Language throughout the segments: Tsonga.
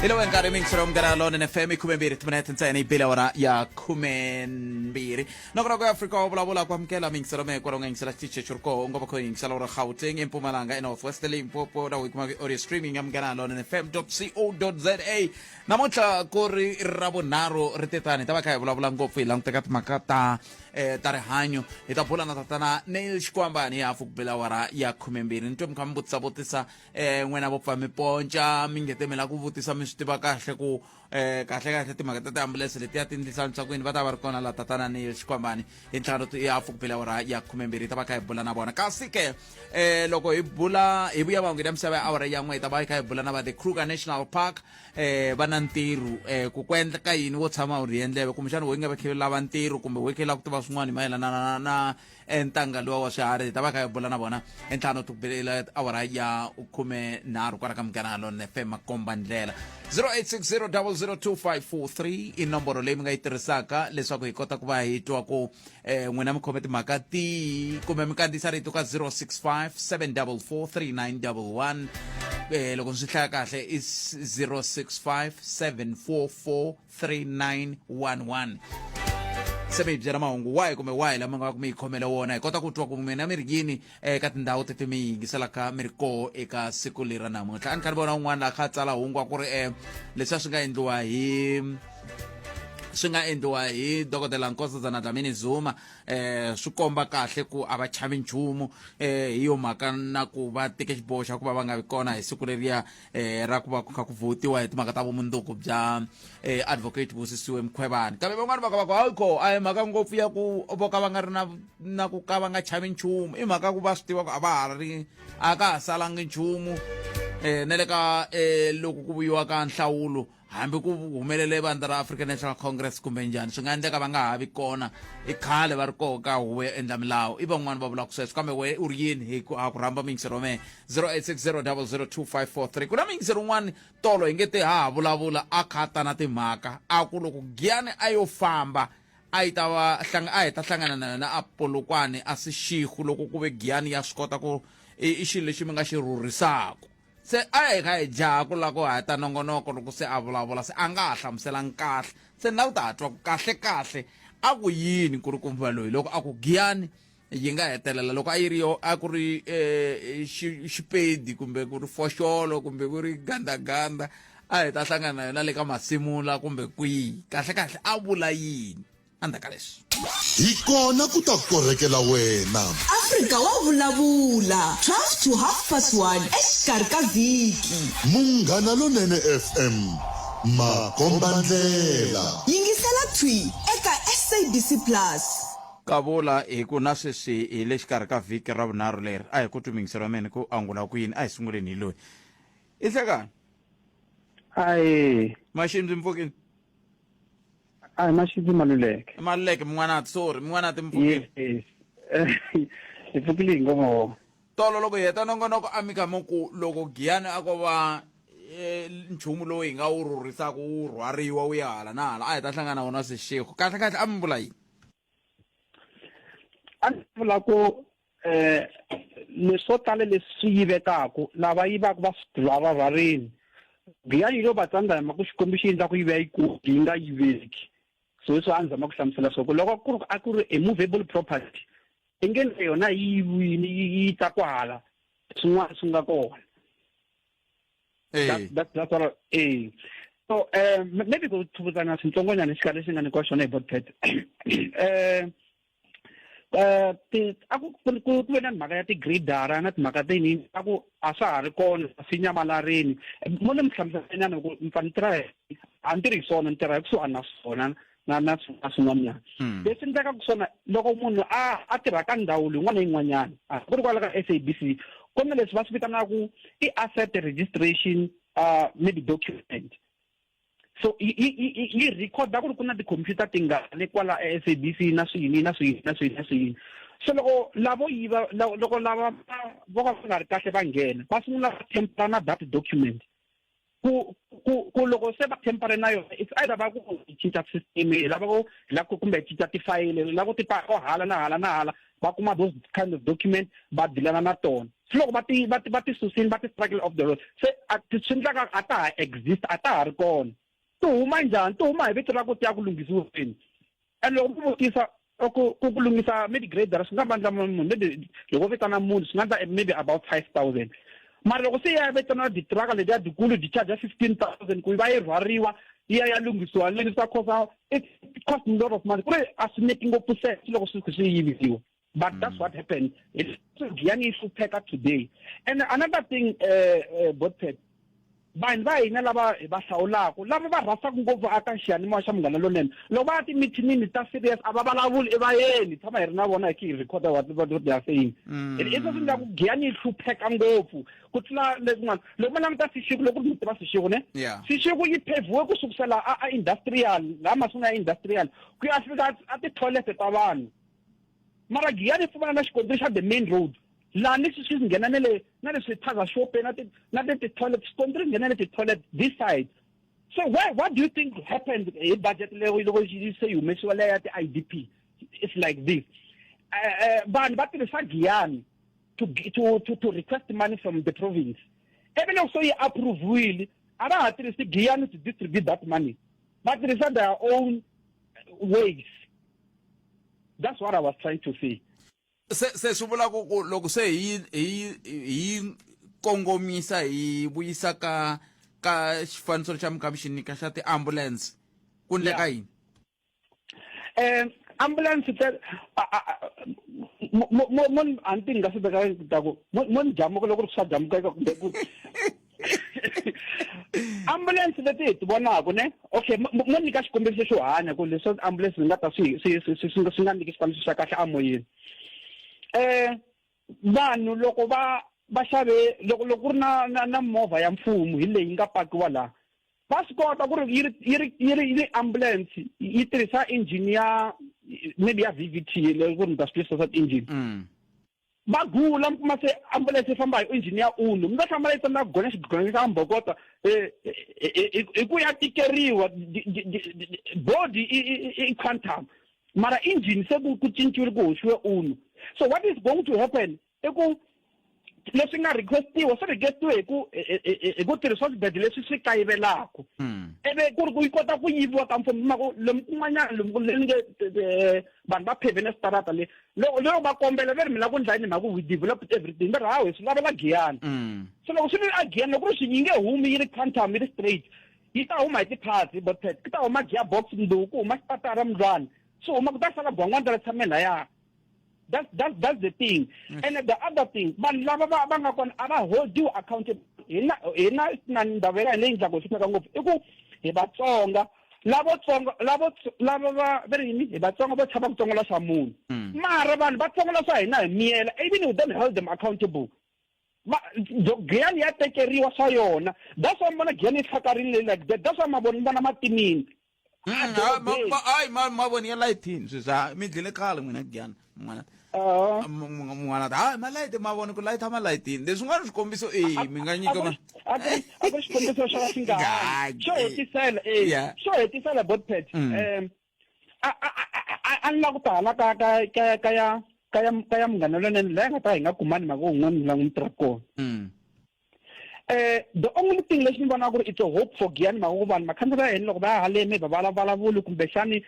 Hi lowu nkarhi mingiselo Munghana Lonene FM, i 12 timinete ntsena yi bile awara ya 12. Nongonoko ya Afrika wa vulavula ku amukela mingiselo me kwala u nga yingisela xitichi xi ri koho, u nga va kho yingisela u ri Gauteng, eMpumalanga, eNorth West, Limpopo, na u yi kumaka audio streaming ya Munghana Lonene FM co za. Namuntlha ku ri Ravunharhu, ri te tani hi ta va kha hi vulavula ngopfu, hi languteka timhaka ta ta rihanyo. Hi ta bula na tatana Neil Xikwambani hi hafu ku bela awara ya 12. Ni twe mi kha mi vutisa vutisa, n'wina vo pfa mi ponca, mi ngete mi lava ku vutisa, mi swi tiva kahle ku kahle kahle timhaka ta tiambulense letiya ti endlisa leswaku yini. Va ta va ri kona la tatana Neil Xikwambani hi ntlhanu hi hafu ku bela awara ya 12, hi ta va kha hi bula na vona. Kasi ke loko hi bula hi vuya vahungeni ya misava ya awara ya 1, hi ta va hi kha hi bula na va the Kruger National Park. Va na ntirho, ku ku endleka yini wo tshama u rhiye ndleve, kumbexana wo yi nga va khe lava ntirho kumbe wo khe lava ku tiva swin'wana hi mayelana na ntanga luwa wa swiharhi. Hi ta va kha hi bula na vona entlhanu tukubela awara ya 13 kwala ka Munghana Lonene FM, makomba ndlela. 0860002543 i nomboro leyi mi nga yi tirhisaka leswaku hi kota ku va hi twa ku n'wina mi khome timhaka tihi, kumbe mi kandziyisa rito ka 065 744 3911. Loko ndzi swi hlaya kahle i 065 744 3911. Se mi hi byela mahungu wahi kumbe wahi lama nga ku mi yi khomele wona, hi kota ku twa ku mina mi ri yini eka tindhawu teti mi yingiselaka mi ri koho eka siku leri ra namuntlha. A ni kha ni vona un'wana la kha a tsala hungu a ku ri leswiya swi nga endliwa hi Dokodela Nkosazana Dlamini Zuma, swi komba kahle ku a va chavi nchumu. Hi yo mhaka na ku va teke xiboho xa ku va va nga vi kona hi siku leriya ra ku va ku kha ku votiwa hi timhaka ta vumundzuku bya Advocate Busisiwe Mkhwebane. Kambe van'wani va ka va ku hayi ko a hi mhaka ngopfu ya ku vo ka va nga ri na ku ka va nga chavi nchumu, i mhaka ku va swi tiva ku a va ha ri a ka ha salangi nchumu. Na le ka loko ku vuyiwa ka nhlawulo, hambi ku humelele vandla ra African National Congress kumbe njhani, swi nga endleka va nga ha vi kona, i khale va ri koho ka huvo yo endla milawu. I van'wani va vulaka sweswo, kambe we u ri yini? Hi ku a ku rhamba muyingiseri wa mehe 0860002543. Ku na muyingiseri un'wana tolo hi nge te ha ha vulavula a kha ta na timhaka, a ku loko Giyani a yo famba a yi ta va a hi ta hlangana na yona a Polokwane a Seshego, loko ku ve Giyani ya swi kota ku i xilo lexi mi nga xi rhurhisaka. Se a hi kha hi jaha ku lava ku heta nongonoko, loko se a vulavula se a nga ha hlamuselangi kahle. Se ni lava ku ta twa ku kahle kahle a ku yini nkulukumba loyi loko a ku Giyani yi nga hetelela loko a yi ri yo a ku ri xipedi kumbe ku ri foxolo kumbe ku ri gandaganda, a hi ta hlangana na yona le ka masimula kumbe kwihi? Kahle kahle a vula yini endzhaku ka leswi? Hi kona ku ta korhekela wena. Afrika wa vulavula, 12 to half past 1 exikarhi ka vhiki. Munghana Lonene FM, makombandlela. Yingisela thwi eka SABC Plus. Kavula hi ku na sweswi hi le xikarhi ka vhiki ra vunharhu leri, a hi ku twi muyingiseri wa mina ku angula ku yini. A hi sunguleni hi loyi. I hlekani. Ayi. Maximbi mpfukini. Ayi Maximbi Maluleke. Maluleke Min'wanati, sorry, Min'wanati mpfukini. Yes. Hi pfukile hi ngoma. Tolo loko hi heta nongonoko a mi kha mi ku loko Giyani a ko va nchumu lowu hi nga wu rhurhisaka wu rhwariwa wu ya hala na hala, a hi ta hlangana na wona Seshego. Kahle kahle a mi vula yini? A ni vula ku leswo tala leswi yivekaku lava yivaka va swi rhwara-rhwarini, Giyani yi lo va tsandza hi mhaka ku Xikwembu xi endla ku yi vuya yikulu yi nga yiveki. So leswi a ni zama ku hlamusela swo ku loko ku ri a ku ri a movable property i nge na yona yi yiviwile yi ta kwala swin'wana swi nga kona. That's what I. So maybe ku thuvutsana swintsongonyana xikarhi lexi nga nyikiwa xona hi Botpet. Ti a ku ku ku ve na mhaka ya ti-gridara na timhaka tini, a ku a swa ha ri kona, swi nyamalarini. Mo ni mi hlamuselanyana ku mi pfa ni tirha a ni tirhi hi swona, ni tirha hi kusuhani na swona na swin'wanyana. Leswi endlekaka swona loko munhu a tirha ka ndzawulo yin'wana na yin'wanyana, a ku ri kwala ka SABC, ku na leswi va swi vitanaka i asset registration maybe document. So yi recorda ku ri ku na ti-computer tingani kwala SABC na swiyini na swiyini na swiyini na swiyini. So loko lavo yiva, loko lava vo ka va nga ri kahle va nghena, va sungula va tempera na that document. Ku ku ku loko se va tempera na yona, it's either va ku cinca system, hi lava ku hi lava ku kumbe cinca tifayele, hi lava ku ti paka hala na hala na hala, va kuma those kind of document va dilana na tona. Se loko va ti va ti va ti susile va ti strike off the road se a ti swi endlaka a ta ha exist a ta ha ri kona. Ti huma njhani? Ti huma hi vito ra ku ti ya ku lunghisiweni. And loko ku vutisa ku ku ku lunghisa maybe grader swi nga vandla munhu maybe loko vitana munhu swi nga ndla maybe about 5000 mara loko se ya vitana titiraka letiya tikulu ti charge 15000 ku va yi rhwariwa yi ya ya lunghisiwa leni swi ta costa it cost a lot of money ku ri a swi make ngopfu sense loko swi swi yiviwa but that's what happened Giyani yi hlupheka today and another thing Botpet vanhu va hina lava hi va hlawulaka lava va rhasaka ngopfu aka xiyanimoya xa Munghana Lonene loko va ya timithinini ta serious a va vulavuli i vayeni tshama hi ri na vona hi khe hi recorda what they are saying i leswi endlaku Giyani yi hlupheka ngopfu ku tlula letin'wana loko ma languta Seshego loko mi tiva Seshego ne Seshego yi pheviwe ku sukusela a industrial laha masungulo ya industrial ku ya fika a ti-toilet ta vanhu mara Giyani yi pfumala na xikontiri xa the main road laha ni swi nghena na le na le swithaza xope na ti na ti ti-toilet xikontiri nghena na ti-toilet this side so why what do you think happened hi budget leyo loko se yi humesiwa leya ya ti-I_D_P it's like this vanhu va tirhisa Giyani to to to to request money from the province ivi loko so yi approve-wile a va ha tirhisi Giyani to distribute that money va tirhisa their own ways that's what I was trying to say se se swi vula ku ku loko se hi hi hi kongomisa hi vuyisa ka ka xifaniso xa mi kha mi xi nyika xa ti-ambulance ku ndleka yini Ambulance te mo mo mo a ni tivi ni nga swi veka ta ku mo ni jamuka loko ri swa jamuka kumbe ku ambulance leti hi ti vonaka ne okay mo nyika xikombiso xo hanya ku leswi ambulance ni nga ta swi swi swi swi swi nga nyiki xifaniso xa kahle amoyeni vanhu loko va va xave loko loko ku ri na na na movha ya mfumo hi leyi nga pakiwa laha va swi kota ku ri yi ri yi ri yi ri yi ambulance yi tirhisa engine ya maybe ya V_V_T leyi ku ri mi ta swi twisisa swa ti-engine va gula mi kuma se ambulance yi famba hi engine ya uno mi ta hlamala yi tsandzeka ku gonya xigonya xa mbokota hi ku ya tikeriwa body i quantum mara engine se ku cinciwile ku hoxiwe uno so what is going to happen i ku leswi nga requestiwa swi requestiwe hi ku hi ku tirhisiwa swibedhlele leswi swi kayivelaka ivi ku ri ku yi kota ku yiviwa ka mfumo mhaka lomu kun'wanyana lomu le nge vanhu va phevhe na switarata le loko loko va kombela va ri mi lava ku ndla yini mhaka we developed everything va ri hawu hi swi lavela Giyani so loko swi ri a Giyani loko ku ri swi yi nge humi yi ri quantum yi ri straight yi ta huma hi ti-parts botpet ku ta huma gear box mundzuku ku huma xipatara mundlwana swi huma ku ta sala gwangwana ta tshame laya that's that's that's the thing and the other thing vanhu lava va va nga kona a va holdiwi accountable hina hina na ndhawu ya hina leyi ndlaku hi hlupheka ngopfu i ku hi Vatsonga lavo tsonga lavo lava va va ri yini hi Vatsonga vo chava ku tsongola swa munhu mara vanhu va tsongola swa hina hi miyela even we don't hold them accountable va Giyani ya tekeriwa swa yona that's why mi vona Giyani yi hlakarile like that that's why ma vona mi vona matimini hayi ma voni ya layithini sweswi ha mi dlile khale n'wina Giyani n'wana n'wana hayi malayiti ma voni ku layitha malayitini leswin'wana swikombiso e mi nga nyika ma a ku ri xikombiso xa xingani xo hetisela e xo hetisela botpet um a ni lava ku ta hala ka ka ka ka ya ka ya ka ya Munghana Lonene laha nga ta hi nga kumani mhaka wun'wana la n'wi tirhaka kona the only thing lexi ni vonaka ku ri it's a hope for Giyani mhaka ku vanhu makhansela ya hina loko va ya haleni maybe va vulavuli kumbexani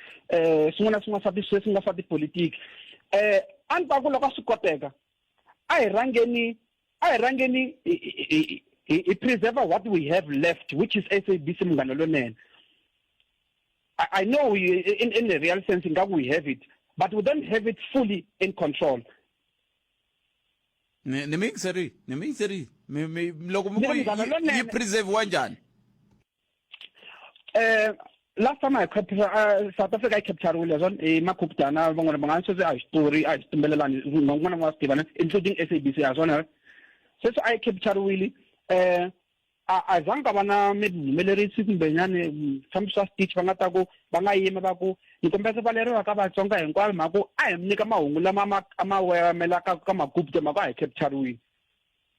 swin'wana na swin'wana swa sweswi nga swa tipolitiki a ni ta ku loko a swi koteka a hi rhangeni a hi rhangeni hi preserve what we have left which is SABC Munghana Lonene I know we, in the real sense ingaku we have it but we don't have it fully in control ni ni mi yingiserile ni mi yingiserile mi mi loko mi ku yi preserve-wa njhani Last time I capture South Africa yi capture-wile swona i makhuputana van'wana va nga sweswi a hi xitori a hi xitumbelelani van'wana va swi tiva including SABC ha swona sweswi a yi capture-wile a zangi ka va na maybe vuhumelerisi kumbe nyani fambi swa stitch va nga ta ku va nga yima va ku ni kombela rivaleriwa ka Vatsonga hinkwavo mhaka ku a hi mi nyika mahungu lama ma a ma wemelaka ka magupta mhaka a hi capture-wile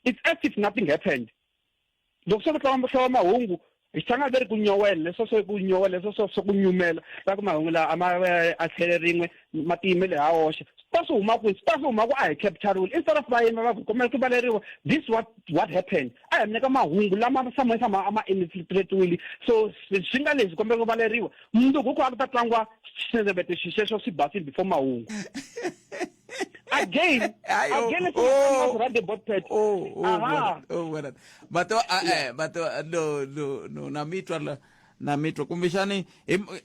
it's as if nothing happened loko se ku tlanga hlaya mahungu hi hlangana ve ri ku nyowela leswo swo ku nyowela leswo swo swo ku nyumela va ku mahungu lawa a ma a tlhele rin'we ma tiyimele ha woxe. ta swi huma kwihi swi ta swi huma ku a hi capturiwile instead of va yima va ku kombela ku rivaleriwa this what what happened a hi mi nyika mahungu lama samwe sama a ma infiltratiwile so swi nga leswi kombela ku rivaleriwa mundzuku ku a ku ta tlangiwa xindzevete xexo swi basile before mahungu again again oh, run the bot pad oh, oh, aha oh, bato eh bato no no no na mitwa la na mi twa kumbexani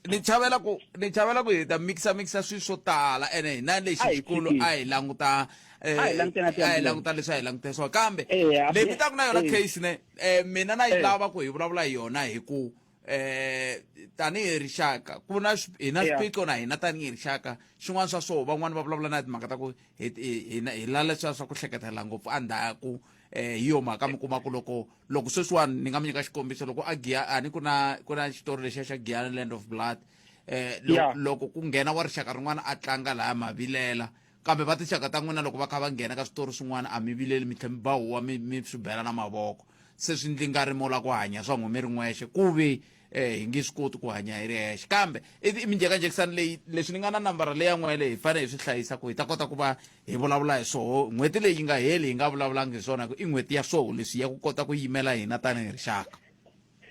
ni chavela ku ni chavela ku hi ta mixa mixa swilo swo tala ene hina lexi xikulu a hi languta eh, a hi languta leswi a hi langutela swona kambe eh, leyi mi taku na yona case ne eh, mina na yi lava ku hi vulavula hi yona hi ku eh tanihi rixaka ku na hi na swiphiqo na hina tanihi rixaka swin'wana swa swoho van'wani va vulavula na timhaka ta ku hi hi la leswiya swa ku hleketela ngopfu endzhaku eh hi yo mhaka mi kuma ku loko loko sweswiwani ni nga mi nyika xikombiso loko a giya a ni ku na ku na xitori lexiya xa Giyani Land of Blood eh loko ku nghena wa rixaka rin'wana a tlanga laya ma vilela kambe va tinxaka ta n'wina loko va kha va nghena ka switori swin'wana a mi vileli mi tlhe mi ba huwa mi mi swi bela na mavoko se swi ndli nga ri mo la ku hanya swa n'we mi ri n'wexe ku ve eh hi nge swi koti ku hanya hi ri hexe kambe i minjhekanjhekisano leyi leswi ni nga na nambara leya n'wele hi fanele hi swi hlayisa ku hi ta kota ku va hi vulavula hi swoho n'hweti leyi yi nga heli hi nga vulavulangi hi swona ku i n'hweti ya swoho leswi ya ku kota ku yimela hina tanihi rixaka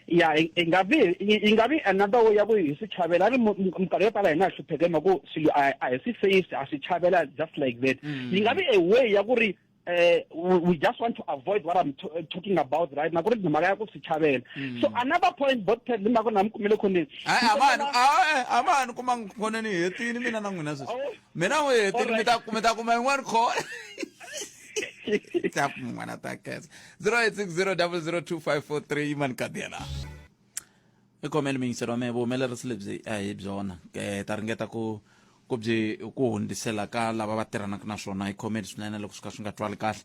ya yi nga vi yi nga vi another way ya ku hi swi chavela ri minkarhi yo tala hina hi hlupheke hi mhaka ku swilo a hi swi face a swi chavela just like that mm. yi nga vi a way ya ku ri we just want to avoid what I'm talking about right now. Ku ri mhaka ya ku swi chavela. Mm. So another point bot pad ni mhaka na mi kumile khoneni. Hayi amani a ma ni kuma khoneni hetini mina na n'wina sweswi. Oh. Mina n'wi hetini mi ta mi ta kuma yin'wana khona. Ta n'wana ta khensa. 0860002543 yimani kadela. I khomele miyingiselo wa mehe vuhumelerisi lebyi a hi byona um ta ringeta ku ku byi ku hundzisela ka lava va tirhanaka na swona hi khomeli swinene loko swi ka swi nga twali kahle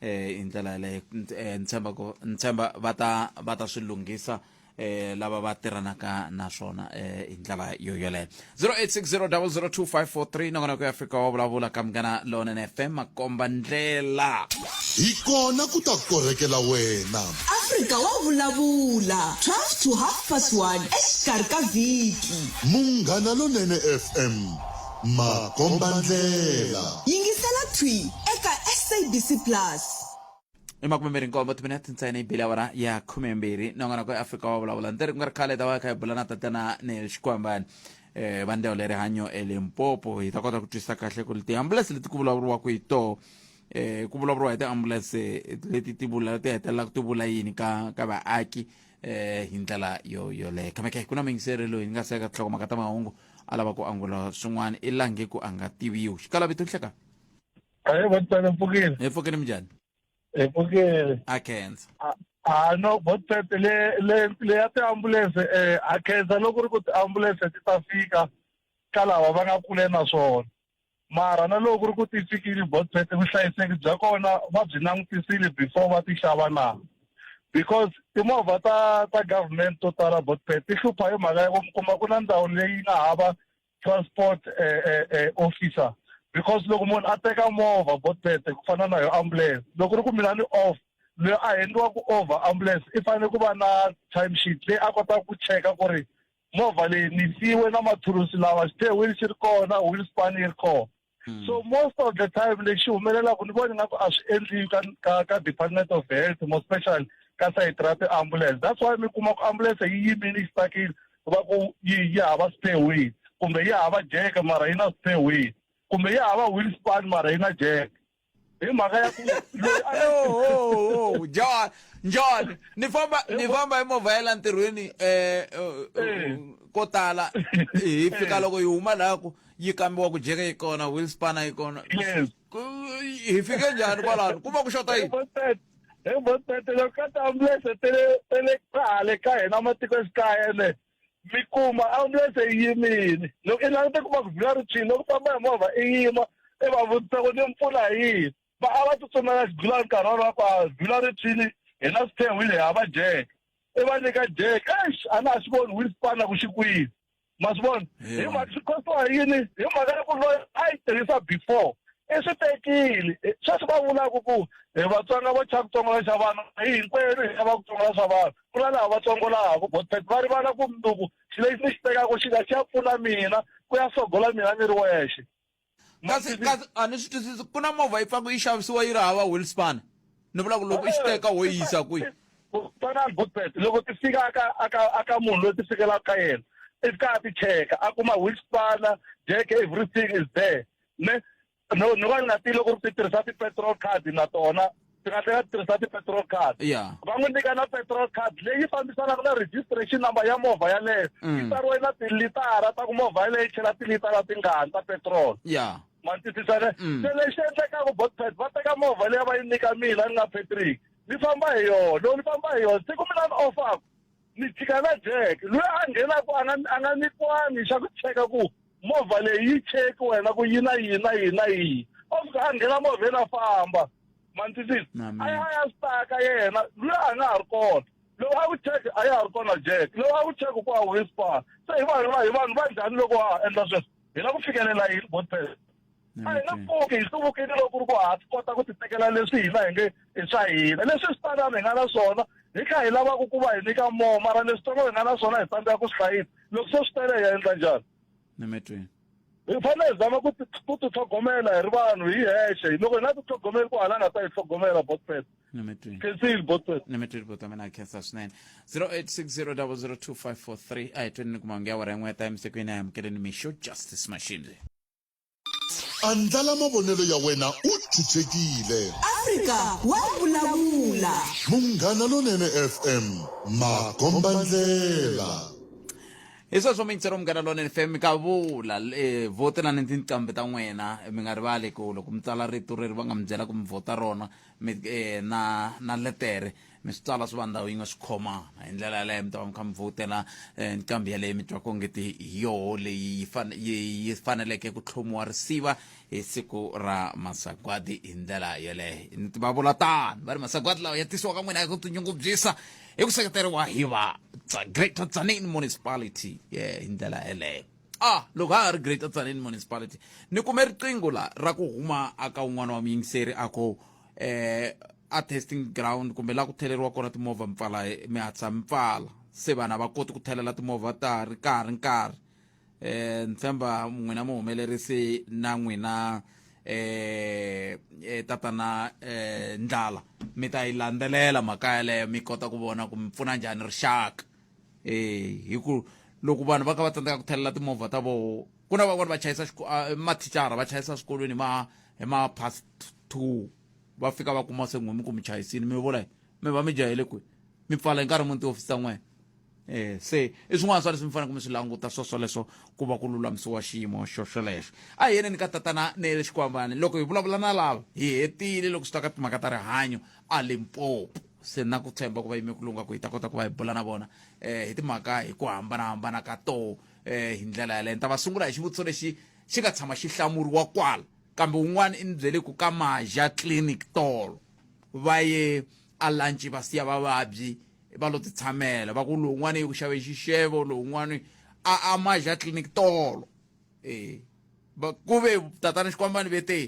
um hi ndlela yaleyo ni tshemba ku ni tshemba va ta va ta swi lunghisa eh lava va tirhanaka na swona eh hi ndlela yo yoleyo 0860002543 nongonoko ya Afrika wa vulavula ka Munghana Lonene FM makomba ndlela Hi kona ku ta korhekela wena. Afrika wa vulavula 12 to half past 1 exikarhi ka vhiki. Munghana Lonene FM, makombandlela. Yingisela thwi eka SABC Plus. I makumembirhi nkombo timinete ntsena yi bile awara ya khumembirhi nongonoko ya Afrika wa vulavula ntirhi ku nga ri khale hi ta va hi kha hi bula na tatana Neil Xikwambani eh va ndzawulo ya rihanyo eLimpopo hi ta kota ku twisisa kahle ku ri tiambulense leti ku vulavuriwaka hi toho eh ku vulavuriwa hi tiambulense leti ti vula ti hetelelaka ti vula yini ka ka vaaki eh hi ndlela yo yoleyo kambe ke ku na muyingiseri loyi ni nga seka tinhlokomhaka ta mahungu a lava ku angula swin'wana i lange ku a nga tiviwi xikala vito nhleka Ahee Botpete mpfukile. Hi pfukile minjhani? Hi pfukile. A khensa. A no Botpete le le le ya tiambulense eh a khensa loko ri ku tiambulense ti ta fika ka lava va nga kule na swona. Mara na loko ku ri ku ti fikile Botpete vuhlayiseki bya kona va byi langutisile before va ti xava na? Because timovha ta ta government to tala Botpete ti hlupha hi mhaka ya ku mi kuma ku na ndzawulo leyi nga hava transport eh, eh, eh, officer because loko munhu a teka movha botpete ku fana na yo ambulance loko ri ku mina ni off loyi a endliwaku over ambulance i fanele ku va na time sheet leyi a kotaka ku cheka ku ri movha leyi ni siwe na mathulusi lawa xithe wheel xi ri kona wheel span yi ri kona hmm. so most of the time lexi humelelaka ni vona ingaku a swi endliwi ka ka ka department of health more special ka sayiti ra ti-ambulance that's why mi kuma ku ambulance yi yimile yi stakile va ku yi yi hava spare wheel kumbe yi hava jeke mara yi na spare wheel kumbe yi hava wheel span mara yi na jeke hi mhaka ya ku loyi a oh, oh, John John ni famba ni famba hi movha ya la ntirhweni eh, eh, eh ko tala hi fika loko hi huma laha ku yi kambiwa ku jeke yi kona wheel spanner yi kona yes hi fike njhani kwalano ku va ku xota yini hi botete loko ka tiambulense te le te le hale ka hina matikoxikaya ene mi kuma ambulense yi yimile loko i langute kuma ku vhila ri tshwini loko famba hi movha i yima i va vutisa ku ni mi pfuna hi yini va a va tsutsumela xigulani nkarhi wolowo ku a vhila ri tshwini hi na swithehwile hi hava jeke i va nyika jeke eish a na ha xi voni wheel spanner ku xi kwihi ma swi vona hi mhaka swi khostiwa hi yini hi mhaka ya ku loyi a yi tirhisa before i swi tekile sweswi va vulaka ku hi vatsonga vo chava ku tsongola xa vanhu hi hinkwenu hi lava ku tsongola swa vanhu ku na laha va tsongolaka botpet va rivala ku mundzuku xilo lexi ni xi tekaka xi nga xi ya pfuna mina ku ya sogola mina ni ri wexe. Kasi kasi a ni swi twisisi ku na movha yi pfaka yi xavisiwa yi ri hava wheel spanner ni vula ku loko i xi teka wo yi yisa kwihi twanani botbet loko ti fika aka aka aka munhu loyi ti fikelaka ka yena i fika a ti cheka a kuma wheel spanner jack everything is there ne no no va ni nga tivi loko ri ti tirhisa ti-petrol card na tona ti nga tlhela ti tirhisa ti-petrol card ya va n'wi nyika na petrol card leyi fambisanaka na registration number ya movha yaleyo yi tsariwe na tilitara ta ku movha yaleyo yi chela tilitara tingani ta petrol ya ma ni twisisa ne se lexi endlekaka botpet va teka movha leyi va yi nyika mina ni nga patrick ni famba hi yona loko ni famba hi yona siku mina ni ofaka ni tshika na jack loyi a nghenaku a nga a nga nyikiwani xa ku cheka ku movha leyi yi cheki wena ku yi na yini na yini na yini o fika a nghena movheni a famba ma ni twisisa a ya a ya staka yena loyi a nga ha ri kona loko a ku cheki a ya ha ri kona jack loko a ku cheki ku a whisper se hi vanhu va hi vanhu va njhani loko ha endla sweswo hi la ku fikelela yini botpet a hi nga pfuki hi hluvukile loko ku ri ku ha swi kota ku titekela leswi hina hi nge i swa hina leswi swi tanani hi nga na swona hi kha hi lavaka ku va hi nyika more mara leswitsongo hi nga na swona hi tsandzeka ku swi hlayisa loko se swi tele hi ya endla njhani Nemetweni. hi fanele hi zama ku ti ku titlhogomela hi ri vanhu hi hexe loko hi nga titlhogomeli ku hala nga ta hi tlhogomela botpet Nemetweni. khensile botpet Nemetweni bota mina khensa swinene. 0860002543 a hi tweni ni kuma nge awara yin'we ta emisikwini a hi amukeleni mixo Justice Mashimbe. Andlala mavonelo ya wena u chuchekile. Afrika wa vulavula. Munghana Lonene FM, makombandlela. Hi sweswo miyingiseri wa Munghana Lonene FM ka vula eh, votelani tinqambi ta n'wina mi nga rivali ku loko mi tsala rito reri va nga mi byela ku mi vhota rona mi eh, na na letere mi swi tsala swi va ndhawu yin'we swi khomana hi ndlela yaleyo mi ta va mi kha mi vhotela eh, nqambi yaleyo mi twaka ongeti hi yoho leyi yi fan- yi yi faneleke ku tlhomiwa risiva hi siku ra masagwadi hi ndlela yeleyo va vula tano va ri masagwadi lawa ya tisiwa ka n'wina hi ku tinyungubyisa hi ku seketeriwa hi va Greater Tzaneen Municipality yeah, hi ndlela yeleyo ah loko ha ha ri Greater Tzaneen Municipality ni kume riqingho la ra ku huma aka un'wana wa muyingiseri a ku eh a testing ground kumbe la ku theleriwa kona timovha mi pfala mi hatlisa mi pfala se vanhu a va koti ku thelela timovha ta ri karhi nkarhi eh ni tshemba n'wina muhumelerisi na n'wina eh, eh tatana eh ndlala mi ta yi landzelela mhaka yaleyo mi kota ku vona ku mi pfuna njhani rixaka eh hi ku loko vanhu va kha va tsandzeka ku thelela timovha ta voho ku na van'wani va chayisa mathicara va chayisa swikolweni ma hi ma past two va fika va kuma se n'we mi ku mi chayisini mi vula mi va mi jahele kwihi mi pfala hi nkarhi muni tihofisi ta n'wena eh se i swin'wana swa leswi mi faneleke mi swi languta swo swoleswo ku va ku lulamisiwa xiyimo xo xolexo a hi yeneni ka tatana nele xikwambani loko hi vulavula na lava hi hetile loko swi ta ka timhaka ta rihanyo a limpopo se na ku tshemba ku va yime ku lungha ku hi ta kota ku va hi bula na vona eh hi timhaka hi ku hambanahambana ka toho eh hi ndlela yaleyo ni ta va sungula hi xivutiso lexi xi nga tshama xi hlamuriwa kwala kambe un'wana i ni byele ku ka maja clinic tolo va ye a lunch va siya vavabyi va lo titshamela va ku lowun'wana yi ku xave xixevo lowun'wana a a maja clinic tolo e va ku ve tatana xikwambani ve te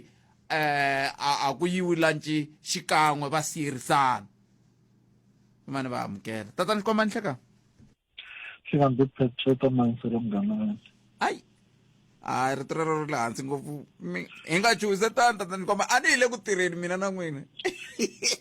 eh a a ku yiwi lunch xikan'we va siyerisana mani va amukela tatana xikwambani hleka Hlekani Petro Manselo munghana wa wena. Ayi hayi rito rero ri le hansi ngopfu Mi- hi nga chuhisetani tatana Nkwama a ni hi le ku tirheni mina na n'wina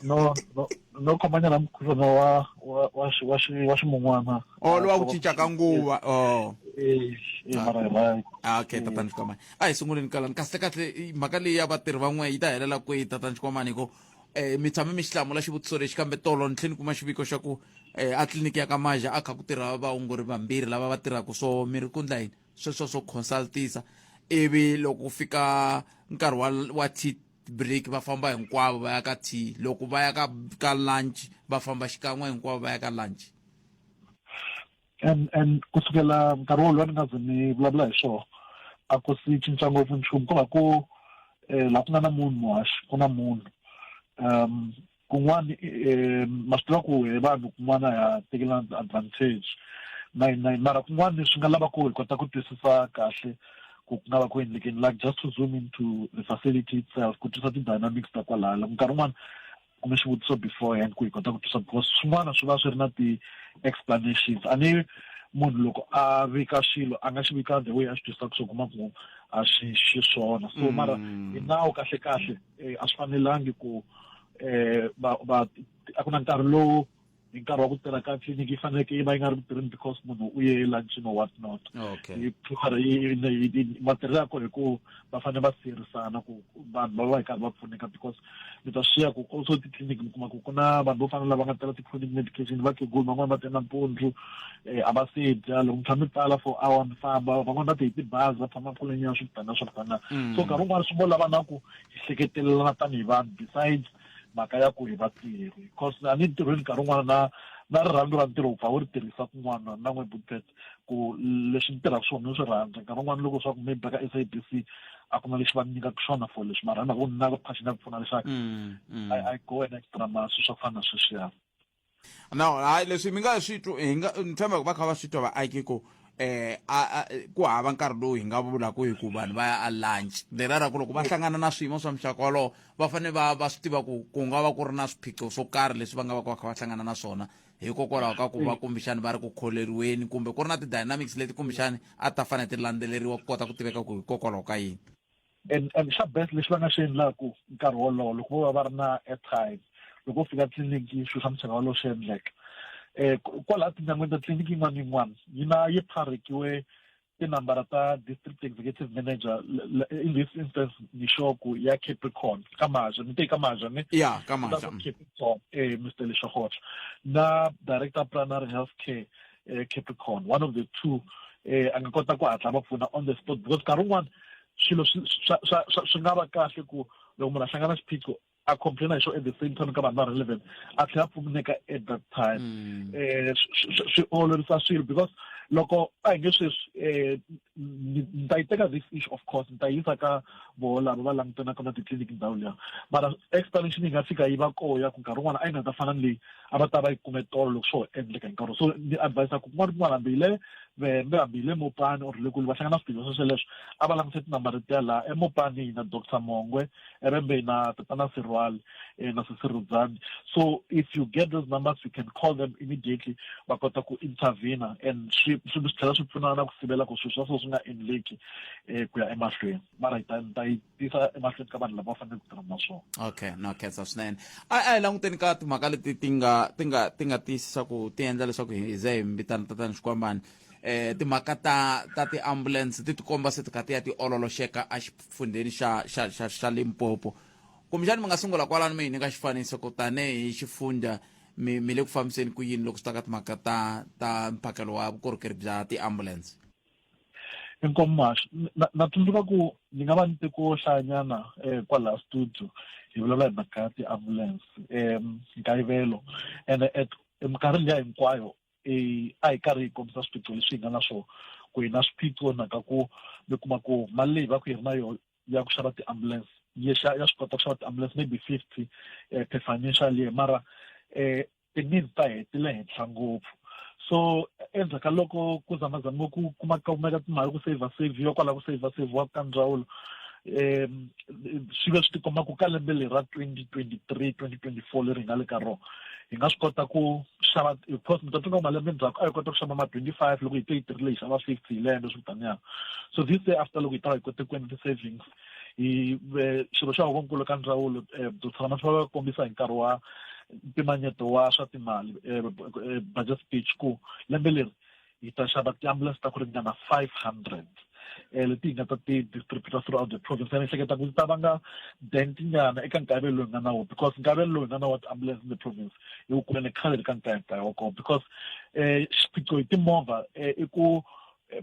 No no no khomanyana mukhuhlwana wa wa wa xi- wa xi- wa ximun'wana. o lowa ku cinca ka nguva o Eh, eh, mara hi right. Ah, okay tatana Xikwamani a hi sunguleni kalani kahle kahle i- mhaka leyi ya vatirhi van'we yi ta helela kwihi tatana Xikwamani hi ku um mi tshame mi xi hlamula xivutiso lexi kambe tolo ni tlhela ni kuma xiviko xa ku eh, a tliliniki ya ka Maja a kha ku tirha vaongori vambirhi lava va tirhaka swo mi ri ku ndla yini sweswo swo consultisa ivi loko ku fika nkarhi wa wa tea break va famba hinkwavo va ya ka tea loko va ya ka ka lunch va famba xikan'we hinkwavo va ya ka lunch and and kusukela nkarhi wolowo ni nga ze ni vulavula hi swona a ku si cinca ngopfu nchumu ko va ku um laha ku nga na munhu muhaxi ku na munhu um kun'wana eh, ma swi tiva ku hi vanhu kun'wana ha tekela advantage na na mara kun'wana swi nga lava ku hi kota ku twisisa kahle ku ku nga va ku endlekeni like just to zoom into the facility itself ku twisisa ti-dynamics ta kwalaya nkarhi wun'wana Kume xivutiso beforehand ku hi kota ku twisa because swin'wana swi va swi ri na ti-explanations. A ni munhu loko a vika xilo a nga xi vika the way a xi twisisaka swo kuma ku a xi xiswona so mara hi nawu kahle kahle a swi fanelangi ku va va a ku na nkarhi lowu hi nkarhi wa ku tirha ka tliliniki yi faneleke yi va yi nga ri ku tirheni because munhu u ye lunchini or what not. Matirhelo ya kona hi ku va fanele va siyerisana ku vanhu va va hi karhi va pfuneka because mi ta swi xiya ku also titliliniki mi kuma ku ku na vanhu vo fana lava nga tala ti-chronic medication vakhegula van'wani va te nampundzu a va se dya loko mi tshama mi pfala for hour mi famba van'wani va te hi tibazi va tshama kulenyana swi tana swa ku tana. So nkarhi wun'wani swi ngo lava na ku hi hleketelelana tanihi vanhu besides mhaka ya ku hi vatirhi because a ni ntirhweni nkarhi wun'wana na na rirhandzu ra ntirho wu pfa wu ri tirhisa kun'wana na n'we Bootpet ku leswi ni tirhaka swona ni swi rhandza nkarhi wun'wana loko swa ku maybe ka S_A_B_C a ku na lexi va ni nyikaka xona for leswi mara hi mhaka ku ni na passion ya ku pfuna rixaka I go an extra mile swilo swa ku fana na sweswiya. No, hayi leswi mi nga swi twa hi nga ni tshemba ku va kha va swi twa vaaki ku a ku hava nkarhi lowu hi nga vulaka hi ku vanhu va ya a lunch lera ra ku loko va hlangana na swiyimo swa muxaka wolowo va fanele va va swi tiva ku ku nga va ku ri na swiphiqo swo karhi leswi va nga va ka va kha va hlangana na swona hikokwalaho ka ku va kumbexani va ri ku kholeriweni kumbe ku ri na ti-dynamics leti kumbexani a ta fanele ti landzeleriwa ku kota ku tiveka ku hikokwalaho ka yini. And xa best lexi va nga xi endlaku nkarhi wolowo loko vo va va ri na airtime loko u fika tliliniki swilo swa muxaka wolowo swi endleka kwalaha tinyangweni ta tliliniki yin'wana na yin'wana yi na yi pharekiwe tinambara ta district executive manager in this instance ni sure ku ya Capricorn ka Maja ni te ka Maja ne ya ka Maja Capricorn Mr Leshogotla na director primary health care Capricorn one of the two a nga kota ku hatla va pfuna on the spot because nkarhi wun'wana swilo swi nga va kahle ku loko munhu a hlangana xiphiqo a complaina hi xona at the same time ka vanhu va relevant a tlhela a pfuneka at that time. Swi olovisa swilo because loko a hi nge sweswi ni ta yi teka this issue of course ni ta yisa ka voho lava va langutanaka na titliliniki ndhawu liya mara explanation yi nga fika yi va koho ya ku nkarhi wun'wana a yi nga ta fana ni leyi a va ta va yi kume tolo loko swo endleka hi nkarhi so ni advise ku kun'wana kun'wana hambi hi le Vhembe hambi hi le Mopani or le kule va hlangana swiphiqo swo sweleswo a va langutise tinambara letiya laha eMopani hi na Doctor Mongwe eVhembe hi na Tatana Sirwali na Sesi Rudzani so if you get those numbers you can call them immediately va kota ku intervene and swi swi tlhela swi pfuna na ku sivela ku swilo swa so swi nga endleki ku ya emahlweni mara hi ta ni ta yi tisa emahlweni ka vanhu lava faneleke ku tirha na swona. Okay, no khensa swinene. A a hi languteni ka timhaka leti ti nga ti nga ti nga tiyisisa ku ti endla leswaku hi ze hi vitana tatana Xikwambani. Timhaka ta ta ti-ambulance ti tikomba se ti kha ti ya ti ololoxeka exifundzheni xa xa xa xa Limpopo. Kumbexani mi nga sungula kwalano mi hi nyika xifaniso ku tanihi xifundza mi mi le ku fambiseni ku yini loko swi ta ka timhaka ta ta mphakelo wa vukorhokeri bya ti-ambulance. Inkomu Mhaxi na na tsundzuka ku ni nga va ni te ko hlayanyana kwalaha studio hi vulavula hi mhaka ya ti-ambulance nkayivelo ene at minkarhi liya hinkwayo a hi karhi hi kombisa swiphiqo leswi hi nga na swona ku hi na swiphiqo mhaka ku mi kuma ku mali leyi va ku hi ri na yona ya ku xava ti-ambulance ya ya swi kota ku xava ti-ambulance maybe 50 per financial year mara ti-needs ta hina ti le henhla ngopfu so endzhaku ka loko ku zamazamiwe ku kuma kumeka timali ku saver saviwa kwala ku saver saviwa ka ndzawulo swi ve swi tikomba ku ka lembe leri ra 2023 2024 leri hi nga le ka rona hi nga swi kota ku xava because mi ta tsundzuka malembe ndzhaku a hi kota ku xava ma 25 loko hi te yi tirhile hi xava 50 hi lembe swi taniya so this year after loko hi ta va hi kote ku endla ti-savings hi xirho xa huvonkulu ka ndzawulo Dr Ramaphosa va kombisa hi nkarhi wa mpimanyeto wa swa timali budget speech ku lembe leri hi ta xava ti-ambulance ta ku ringana 500 leti hi nga ta ti distributor throughout the province. Ni ehleketa ku ta vanga dent nyana eka nkayivelo lowu hi nga na wona because nkayivelo lowu hi nga na wa ti-ambulance in the province hi wu kumene khale ka nkayakayo wa kona because xiphiqo hi timovha i ku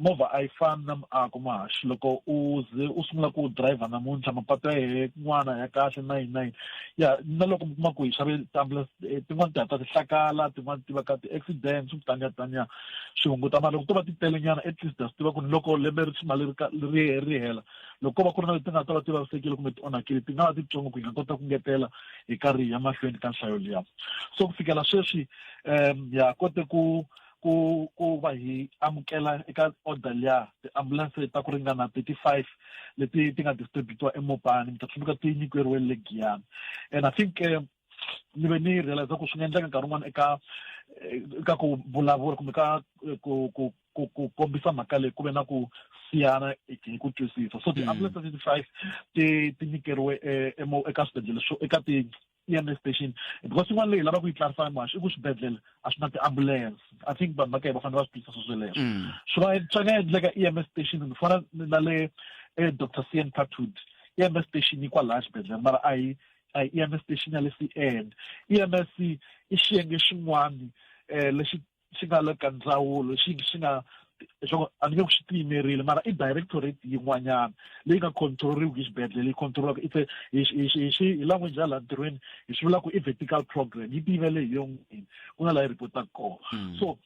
Movha a yi fani na muako Muhaxi loko u ze u sungula ku driver namuntlha mapatu ya hehe kun'wana ya kahle na yini na yini ya na loko mi kuma ku hi xave ti-ambulance tin'wani ti hatla ti hlakala tin'wani ti va ka ti-accident swi taniya taniya swi hunguta mara loko to va ti tele nyana at least ha swi tiva ku ni loko lembe ri ximali ri ri ri hela loko ko va ku ri na leti nga ta va ti vavisekile kumbe ti onhakile ti nga va titsongo ku hi nga kota ku ngetela hi karhi hi ya mahlweni ka nhlayo liya so ku fikela sweswi ya kote ku ku ku va hi amukela eka order liya ti-ambulance ta ku ringana 35 leti ti nga distributiwa eMopani mi ta tsundzuka ti nyikeriwe le Giyani and I think Ni ve ni realize ku swi nga endleka nkarhi wun'wana eka eka ku vulavula kumbe ka ku ku ku ku kombisa mhaka leyi ku ve na ku siyana hi ku twisisa. So ti-ambulance ta 35 ti ti nyikeriwe eka swibedhlele swo eka ti EMS station, because yin'wana leyi hi lavaka ku yi clarify muhaxi i ku swibedhlele a swi na ti-ambulance. I think vanhu va ka va fanele va swi twisisa swo sweleswo. Swi nga swi nga endleka EMS station ni fana na le Dr CN Patud, EMS station yi kwalaya xibedhlele, mara a hi a hi EMS station ya le CN. EMS i xiyenge xin'wani lexi xi nga le ka ndzawulo, xi xi nga leswaku a ni nge ku xi tiyimerile, mara i directorate yin'wanyana leyi nga control-riwiki hi xibedhlele, yi control-aka it's a hi hi hi hi hi language ya laha ntirhweni hi swi vula ku i vertical program, yi tiyimele hi yo n'wini, ku na laha yi report-aka kona. So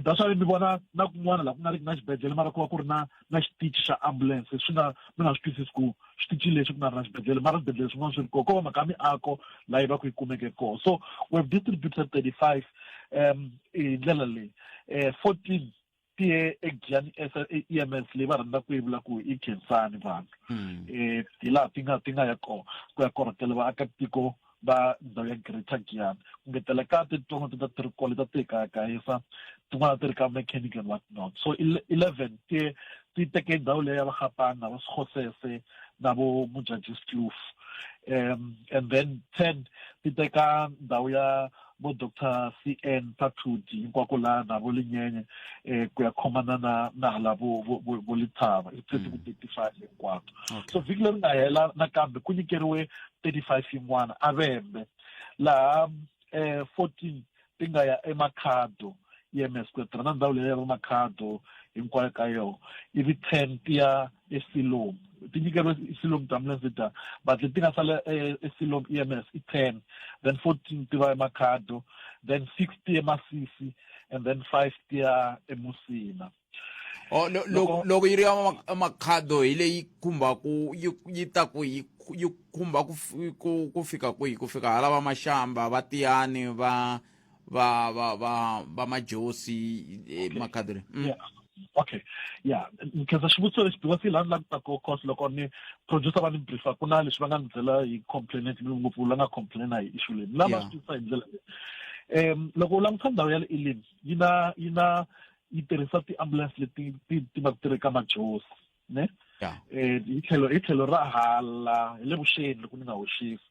that's why mi vona na kun'wana laha ku nga riki na xibedhlele, mara ku va ku ri na na xitichi xa ambulance, swi nga mi nga swi twisisi ku xitichi lexi ku nga ri na xibedhlele, mara swibedhlele swin'wana swi ri kona, ko va mhaka ya miako laha yi va ku yi kumeke kona. So we have distributed 35 hi ndlela leyi, 14 ti ye eGiyani EMS leyi va rhandzaka ku yi vula ku i Khensani vanhu, hi laha ti nga ti nga ya kona ku ya korhokela vaakatiko va ndhawu ya Greater Giyani, ku ngetela ka tintsongo ti ta ti ri kona leti ti kayakayisa, tin'wana ti ri ka mechanic and what not. So 11 ti ti teke ndhawu leyi ya va Gapana na va Sekgosese na vo Mujajis Kloof, and then 10 ti teka ndhawu ya vo Dr CN Phathudi hinkwako laha na vo Linyenye, ku ya khomana na na hala vo vo vo vo Lithava, i 30 ku 35 hinkwato. So vhiki leri nga hela nakambe ku nyikeriwe 35 yin'wana a Vhembe, laha 14 ti nga ya eMakhado EMS ku ya tirha na ndhawu leyi ya va Makhado hinkwayo ka yona, ivi 10 ti ya eSiloam, ti nyikeriwe Siloam ti-ambulance letiya, but leti nga sala eSiloam EMS i 10, then 14 ti va eMakhado, then 6 ti eMasisi, and then 5 ti ya eMusina. Oh, loko loko yi ri ya Makhado, hi leyi khumbaku yi yi ta ku yi yi khumba ku ku ku fika kwihi? Ku fika hala va Mashamba, va Tiyani, va va va va va Majosi, Makhado leyi? Yeah. Okay, yeah, ni khensa xivutiso lexi, because laha ni langutaka course loko ni producer va ni briefa, ku na leswi va nga ni byela hi complainant, ngopfu la nga complaina hi issue leyi, ni lava swi twisisa hi ndlela leyi. Loko u langutisa ndhawu ya le Elim, yi na yi na yi tirhisa ti-ambulance leti ti ti va ti ri ka Majosi ne, hi tlhelo hi tlhelo ra hala hi le vuxeni, loko ni nga hoxisi.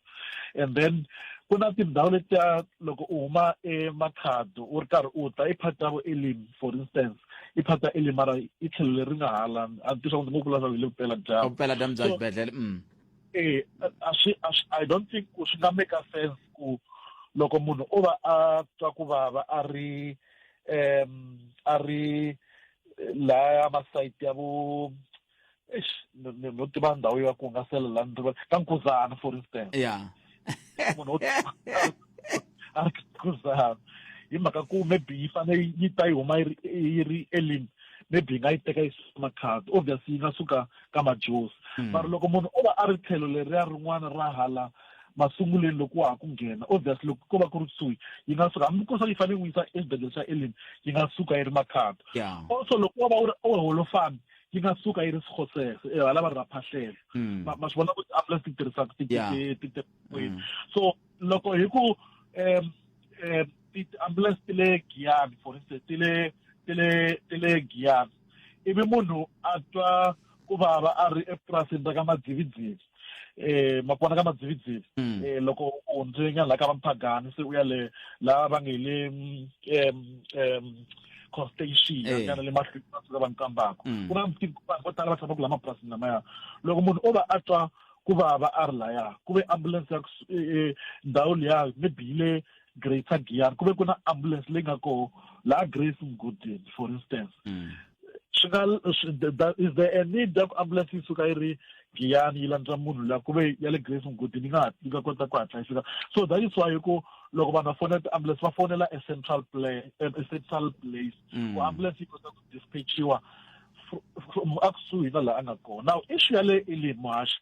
And then ku na tindhawu letiya loko u huma eMakhado u ri karhi u ta i part ya vo Elim, for instance, i part ya Elim, mara i tlhelo leri nga hala, a ni tiva ndzi ngo vula swa hi le vupeladyambu. Vupeladyambu bya xibedhlele. A swi a swi I don't think ku swi nga make sense ku loko munhu o va a twa ku vava a ri a ri laya masayiti ya vo, eish, no tiva ndhawu ya ku hungasela laha ni rivala, ka Nkuzana for instance. Munhu a ri Nkuzana, hi mhaka ku maybe yi fanele yi ta yi huma yi ri yi ri Elim, maybe yi nga yi teka yi suka Makhado, obviously yi nga suka ka Majosi. Mara loko munhu o va a ri tlhelo leriya rin'wana ra hala masunguleni, loko wa ha ku nghena, obviously loko ko va ku ri kusuhi, yi nga suka, hambi ko swa yi fanele yi n'wi yisa exibedhlele xa Elim, yi nga suka yi ri Makhado. Also loko wa va u ri u Holofani, yi nga suka yi ri Sekgosese, hala va ri Raphahlelo. Ma swi vona ku ti-ambulance ti tirhisaka ti ti ti So loko hi ku ti-ambulance ti le Giyani, for instance, ti le ti le ti le Giyani, ivi munhu a twa ku vava a ri epurasini ra ka Madzividzivi, ma kona ka Madzividzivi, loko u hundze nyana la ka va Mphagani, se u ya le laha va nge le Constitution nyana le mahlweni va suka va Nkambako, ku na vanhu vo tala va tshamaka la mapurasini lamaya. Loko munhu o va a twa ku vava a ri laya, ku ve ambulance ya ndhawu liya maybe yi le Greater Giyani, ku ve ku na ambulance leyi nga koho laha Grace Mugodini, for instance, swi nga is there a need ya ku ambulance yi suka yi ri Giyani yi landza munhu laha, ku ve ya le Grace Mugodini yi nga yi nga kota ku hatla yi fika? So that is why ku loko vanhu va fonela ti-ambulance, va fonela a central play, a central place, ku ambulance yi kota ku dispatchiwa a kusuhi na laha a nga kona. Now issue ya le Elim, muhaxi,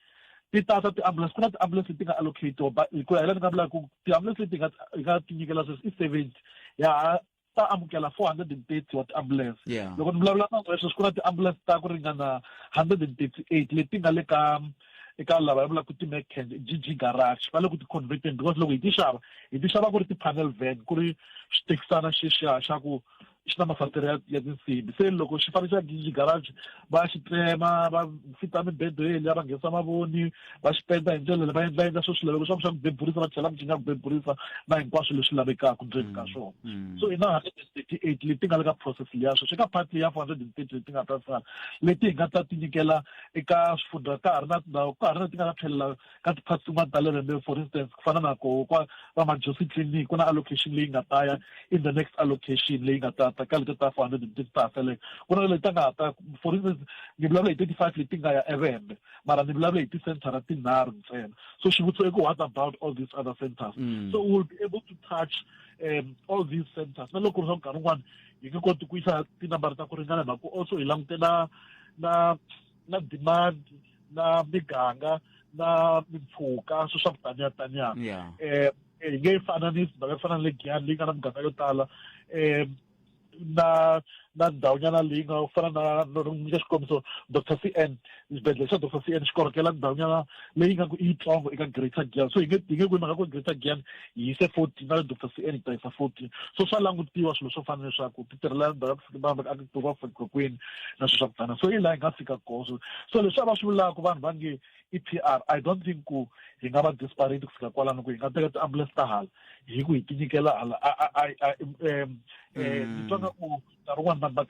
ti tata ti-ambulance, ku na ti-ambulance leti nga allocatiwa, but hi ku ya hi la ni nga vula ku ti-ambulance leti hi nga hi nga ti nyikela sweswi i 70, ya ha ta amukela 430 wa ti-ambulance. Loko ni vulavula na n'wina sweswi, ku na ti-ambulance ta ku ringana 138 leti nga le ka eka lava va vulaka ti-Mechans GG garage va le ku ti converteni because loko hi ti xava hi ti xava ku ri ti-panel van ku ri xithekisana xexiya xa ku xi na mafasitere ya ya tinsimbi se loko xi fane xa GG garage va xi tsema va fita mibedo yeliya va nghenisa mavoni va xi penda hi ndlela leyi va endla endla swo swilaveko swa ku swa ku bebulisa va chela michini ya ku bebulisa na hinkwaswo leswi lavekaka ndzeni ka swona so hi na 138 leti nga le ka process liya sweswi eka part leyi ya 430 leti nga ta sala leti hi nga ta ti nyikela eka swifundza ka ha ri na tindhawu ka ha ri na ti nga ta tlhelela ka ti-parts tin'wana ta le lembe for instance ku fana na ko kwa va majosi clinic ku na allocation leyi nga ta ya in the next allocation leyi nga ta ta ka leti ta 430 ta ha seleke ku na leti nga ta for instance ni vulavula hi 35 leti nga ya eVhembe mara ni vulavula hi ti-centera tinharhu ntsena so xivutiso i ku what about all these other centers so we will be able to touch all these centers na loko ku ri swa nkarhi wun'wana hi nge koti ku yisa tinambara ta ku ringana hi mhaka ku also hi langute na na na demand na miganga na mimpfhuka swi swa ku taniya taniya hi nge yi fananisi mhaka ku fana na le Giyani leyi nga na miganga yo tala na na ndhawunyana leyi nga fana na nyika xikombiso Dr CN xibedhlele xa Dr CN xi korhokela ndhawunyana leyi nga ku i yitsongo eka Greater Giyani so hi nge hi nge ku hi mhaka ku Greater Giyani hi yise 14 na le Dr CN hi ta yisa 14 so swa langutiwa swilo swo fana leswaku ti tirhela ndhawu ya ku fika va va fika kwini na swilo swa ku tana so hi laha hi nga fika kona so so leswi a va swi vulaka vanhu va nge i PR I don't think ku hi nga va disparate ku fika kwalano ku hi nga teka ti-ambulance ta hala hi ku hi ti nyikela hala ni twa nga ku nkarhi wun'wani vanhu va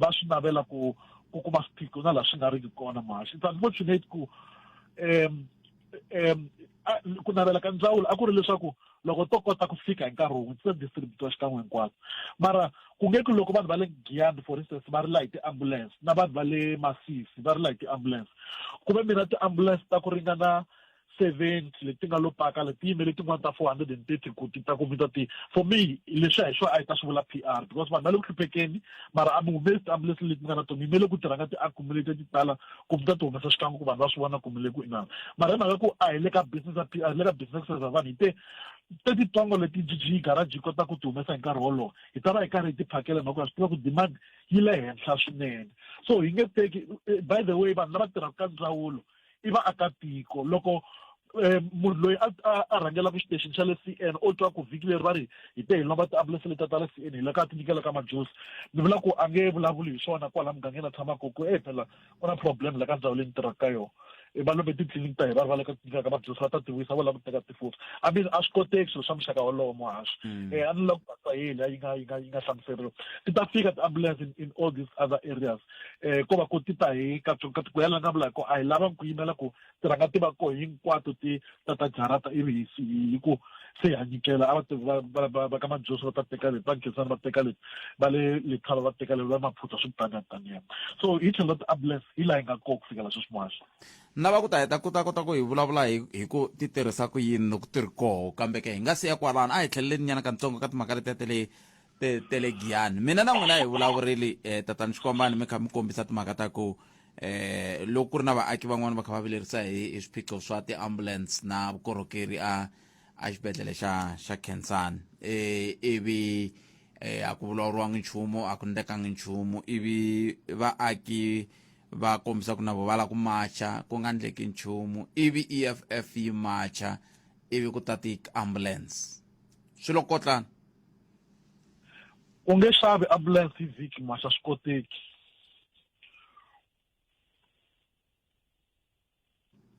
va swi navela ku ku kuma swiphiqo na laha swi nga riki kona muhaxi it's unfortunate ku um um ku navela ka ndzawulo a ku ri leswaku loko to kota ku fika hi nkarhi wun'we ti ta distributiwa xikan'we hinkwaswo mara ku nge ku loko vanhu va le Giyani for instance va ri la hi ti-ambulance na vanhu va le Masisi va ri la hi ti-ambulance ku ve mina ti-ambulance ta ku ringana 70 leti nga lo paka leti yimele tin'wana ta 430 ku ti ta ku mi ta ti for me leswi a hi swona a hi ta swi vula PR because vanhu va le ku hluphekeni mara a mi humesi ti-ambulance leti mi nga na tona mi yimele ku tirhanga ti-accumulate ti tala ku mi ta ti humesa xikan'we ku vanhu va swi vona ku mi le ku inana mara hi mhaka ku a hi le ka business ya PR hi le ka business ya vanhu hi te tetitsongo leti GG garage yi kota ku ti humesa hi nkarhi wolowo hi ta va hi karhi hi ti phakela mhaka ha swi tiva ku demand yi le henhla swinene so hi nge teki by the way vanhu lava tirhaka ka ndzawulo i vaakatiko loko munhu loyi a a rhangelaka xitexini xa le C_N o twa ku vhiki leri va ri hi te hi lomba tiambulense letiya ta le C_N hi la ka ti nyikela ka majosi ni vula ku a nge vulavuli hi swona kwala mugangeni a tshamaka ku e phela ku na problem la ka ndhawu leyi ni tirhaka ka yona va lombe titliliniki ta hi va ri va le ka nyika ka majosi va ta ti vuyisa vo lava ku teka tifoto I mean a swi koteki swilo swa muxaka wolowo muhaxi a ni lava ku basa yini yi nga yi nga yi nga hlamuseriwa ti ta fika ti-ambulance in all these other areas ko va ku ti ta hi ku ya la nga vula hi ko a hi lavangi ku yimela ku ti rhanga ti va koho hinkwato ti ta ta jarata ivi hi hi ku se ha nyikela a va ti va va va va ka majosi va ta teka leti va nkhensani va teka leti va le lethaba va teka leti va maphutha swi tani taniya so hi tlhelo ra ti-ambulance hi laha hi nga koho ku fikela sweswi muhaxi na va ku ta heta ku ta kota ku hi vulavula hi hi ku ti tirhisa ku yini loko ti ri koho kambe ke hi nga siya kwalano a hi tlheleleni nyana katsongo ka timhaka letiya ta le te te le Giyani mina na n'wina hi vulavurile eh, tatana Xikwambani mi kha mi kombisa timhaka ta ku eh loko ku ri na vaaki van'wana va kha va vilerisa hi hi swiphiqo swa ti-ambulance na vukorhokeri a a xibedhlele xa xa Khensani eh ivi eh a ku vulavuriwangi nchumu a ku ndlekangi nchumu ivi vaaki va kombisa ku na vo va lava ku macha ku nga ndleki nchumu ivi EFF yi macha ivi ku ta ti-ambulance swilo kotlana U nge xavi ambulance hi vhiki mhasa swi koteki.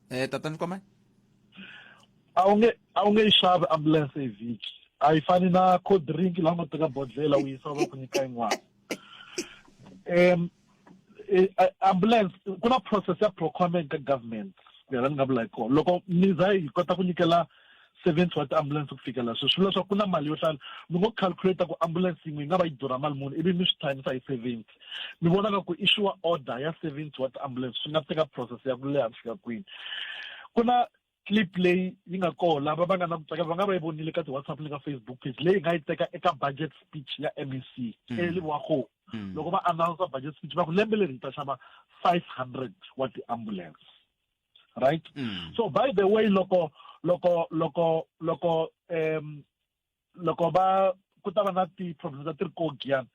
Eh tatana Nkwama? A wu nge a wu nge yi xavi ambulance hi vhiki. A yi fani na cold drink laha u nga teka bodlhela u yisa va ku nyika yin'wana. Um ambulance ku na process ya procurement ka government ku ya la ni nga vula hi kona loko ni za hi kota ku nyikela 70 wa ti-ambulance ku fikela sweswi swi vula leswaku ku na mali yo hlaya mi ngo calculate ku ambulance yin'we yi nga va yi durha mali muni ivi mi swi times hi 70 mi vona nga ku issue order ya 70 wa ti-ambulance swi nga teka process ya ku leha ku fika kwini ku na clip leyi yi nga kona lava va nga na ku tsakela va nga va yi vonile ka ti-whatsapp ni ka facebook page leyi hi nga yi teka eka budget speech ya mec early wa go loko va announce budget speech va ku lembe leri hi ta xava 500 wa ti-ambulance right so by the way loko loko loko loko um loko va ku ta va na ti-problems ta ti ri ko Giyani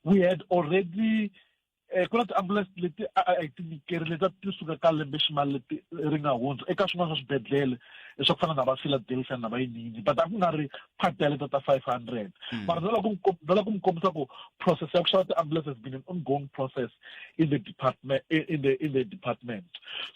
we had already um ku na ti-ambulance leti a a hi ti nyikerile ta ti suka ka lembe ximali leti ri nga hundza eka swin'wana swa swibedhlele swa ku fana na va Philadelphia na va yiniyini but a ku nga ri part ya leta ta 500 hmm. mara ni lava ku ni lava ku mi kombisa ku process ya ku xava ti-ambulance has been an ongoing process in the department in the in the department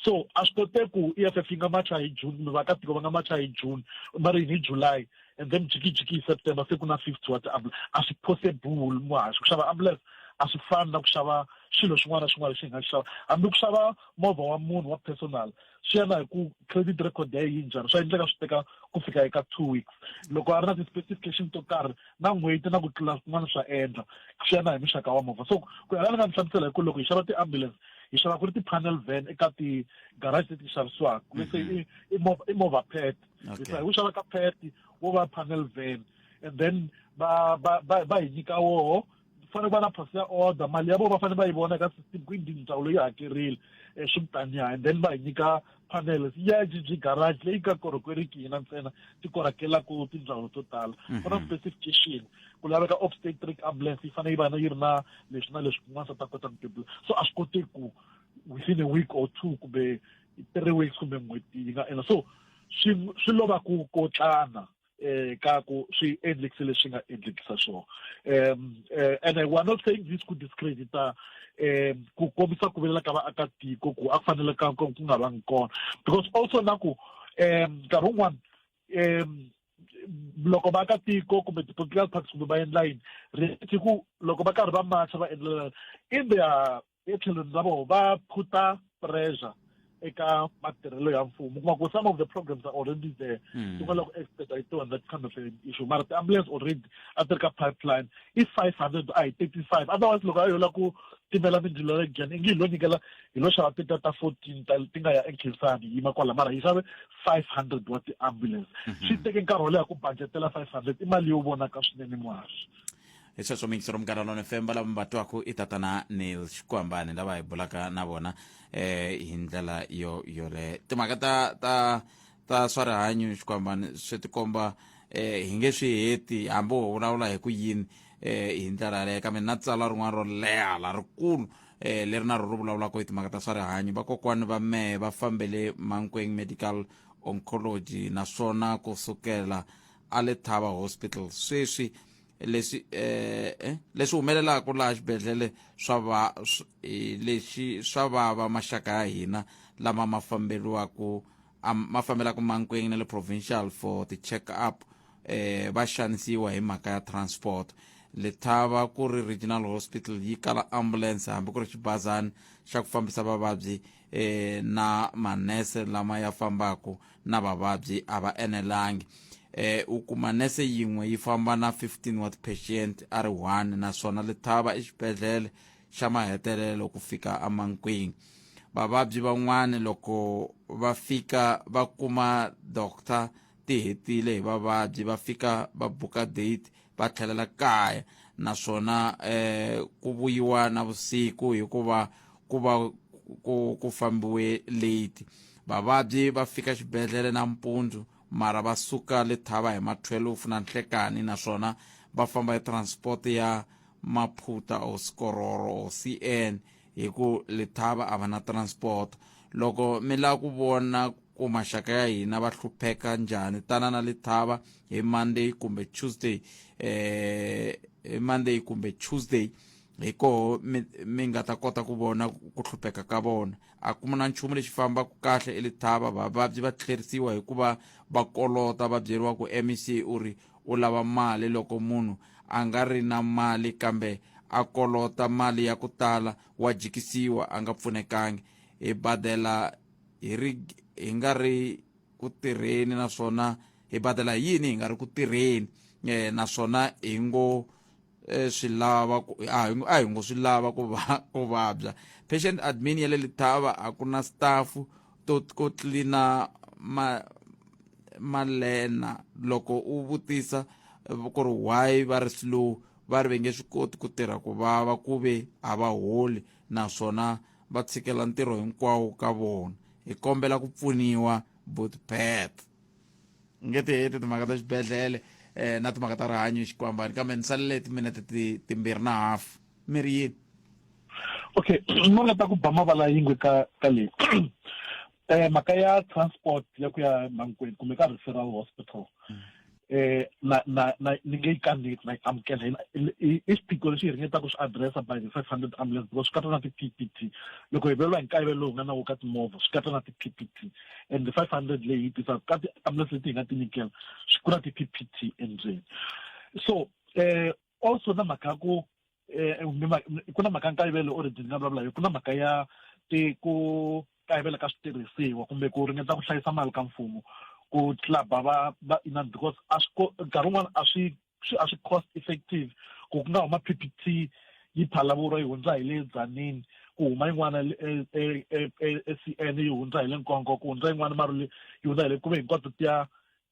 so a swi koteki ku E_F_F yi nga macha hi June kumbe vaakatiko va nga macha hi June va ri yini hi July and then jikijiki hi September se ku na 50 wa ti-ambulance a swi possible muhaxi ku xava ambulance a swi fani na ku xava xilo xin'wana na xin'wana lexi hi nga xi xava hambi ku xava movha wa munhu wa personal swi ya na hi ku credit record ya yi njhani swa endleka swi teka ku fika eka two weeks loko a ri na ti-specification to karhi na n'hweti na ku tlula kun'wana swa endla swi ya na hi muxaka wa movha so ku ya la ni nga mi hlamusela hi ku loko hi xava ti-ambulance hi xava ku ri ti-panel van eka ti-garage leti xavisiwaka let's say mhm. i movha i movha pet hi ku xava ka pet wo va panel van and then va va va va hi nyika woho fanele ku va na process ya order mali ya vona va fanele va yi vona eka system ku indeed ndzawulo yi hakerile eh, swi mutaniya and then va hi nyika panel ya GG garage leyi ka korokweriki hina ntsena ti korakelaku tindzawulo to tala ku na mhm. specification ku laveka obstetric ambulance yi fanele yi va na yi ri na leswi na leswi kun'wana swa ta kota ku tibula so a swi koteki ku within a week or two kumbe three weeks kumbe n'hweti yi nga endla so swi swi lova ku kotlana eh ka ku swi endlekise leswi nga endlekisa swona um eh, and we are not saying this ku discredita um ku kombisa ku vilela ka vaakatiko ku a ku fanele ka ku nga vangi kona because also na ku um nkarhi wun'wana um loko vaakatiko kumbe ti-political parties kumbe va endla yini reality ku loko va karhi va macha va endlela in their etlhelweni ra vona va phuta pressure eka matirhelo ya mfumo kuma ku some of the programs are already there hmm. ti nga loko expeditiwa that kind of an issue mara ti-ambulance already a ti ri ka pipeline i 500 a hi 35 otherwise loko a yo la ku timela mindzilo ya giyani ingi hi lo nyikela hi lo xava tita ta 14 ta ti nga ya eNkhensani yima kwala mara hi xave 500 wa ti-ambulance mhm. swi teke nkarhi wo leha ku budgetela 500 i mali yo vonaka swinene muhaxi hi sweswo miyingisero munghana lona fm va lava mi va twaku i tatana neil xikwambani lava hi bulaka na vona eh hi ndlela yo yole timhaka ta ta ta swa rihanyo xikwambani swi tikomba eh hi nge swi heti hambi ho vulavula hi ku yini eh hi ndlela yaleyo kambe na tsalwa rin'wana ro leha la rikulu eh leri na ro ri vulavulaka hi timhaka ta swa rihanyo vakokwani va mehe va fambele mankweng medical oncology naswona ku sukela a le thaba hospital sweswi leswi eh, eh leswi humelelaka laha xibedhlele swa va eh, lexi swa vava maxaka ya hina lama ma famberiwaka ma fambelaka mankweng na le provincial for ti-check up eh va xanisiwa hi mhaka ya transport lethava ku ri regional hospital yi kala ambulance hambi ku ri xibazani xa ku fambisa vavabyi eh na manese lama ya fambaka na vavabyi a va enelangi eh u kuma nese yin'we yi famba na 15 wa ti-patient a ri one naswona lethava exibedhlele xa mahetelelo ku fika emankweng vavabyi van'wana loko va fika va kuma doctor ti hetile hi vavabyi va fika va buka date va tlhelela kaya naswona eh ku vuyiwa na vusiku hikuva ku va ku ku fambiwe late vavabyi va fika xibedhlele nampundzu mara va suka le thava hi ma 12 na nhlekani naswona va famba hi transport ya maphuta or skororo or cn hi ku lethava a va na transport loko mi lava ku vona ku maxaka ya hina va hlupheka njhani tana na lethava hi monday kumbe tuesday eh hi monday kumbe tuesday hi koho mi, mi nga ta kota ku vona ku hlupheka ka vona a kuma na nchumu lexi fambaka kahle elithava vavabyi va tlherisiwa hikuva va kolota va byeriwa ku mec u ri u lava mali loko munhu a nga ri na mali kambe a kolota mali ya ku tala wa jikisiwa a nga pfunekangi hi badela hi ri hi nga ri ku tirheni naswona hi badela hi yini hi nga ri ku tirheni eh, naswona hi ngo eh, swi lava ku a hi a hi ngo swi lava ku va ku vabya patient admin ya le Lethaba a ku na staff to ko tlilina ma malena loko u vutisa eh, ku ri why va ri slow va ri va nge swi koti ku tirha ku vava ku ve a va holi naswona va tshikela ntirho hinkwawo ka vona hi kombela ku pfuniwa botpet nge ti heti timhaka ta xibedhlele eh, na timhaka ta rihanyo xikwambani kambe ni salele timinete timbirhi na hafu mi ri yini Okay, no nga ta ku ba mavala yingwe ka ka leyi. Eh mhaka ya transport ya ku ya Mankweng kumbe ka referral hospital. Eh na na na ni nge yi kaneti na yi amukela hina i xiphiqo lexi hi ringetaka ku swi addressa by the 500 ambulance because swi katsa na ti-P_P_T. Loko hi vulavula hi nkayivelo lowu nga na wo ka timovha swi katsa na ti-P_P_T and the 500 leyi yi tisaka ka ti-ambulance leti hi nga ti nyikela swi ku na ti-P_P_T endzeni. So eh also na mhaka ya ku eh ku na mhaka ya nkayivelo already ni nga vulavula hi ku na mhaka ya ti ku kayivela ka switirhisiwa kumbe ku ringeta ku hlayisa mali ka mfumo ku club-a va va inani because a swi nkarhi wun'wani a swi swi a swi cost effective ku ku nga huma P_P_T yi Phalaborwa yi hundza hi le Tzaneen ku huma yin'wana e-C_N yi hundza hi le Nkonko ku hundza yin'wana Marule yi hundza hi le ku ve hinkwato ti ya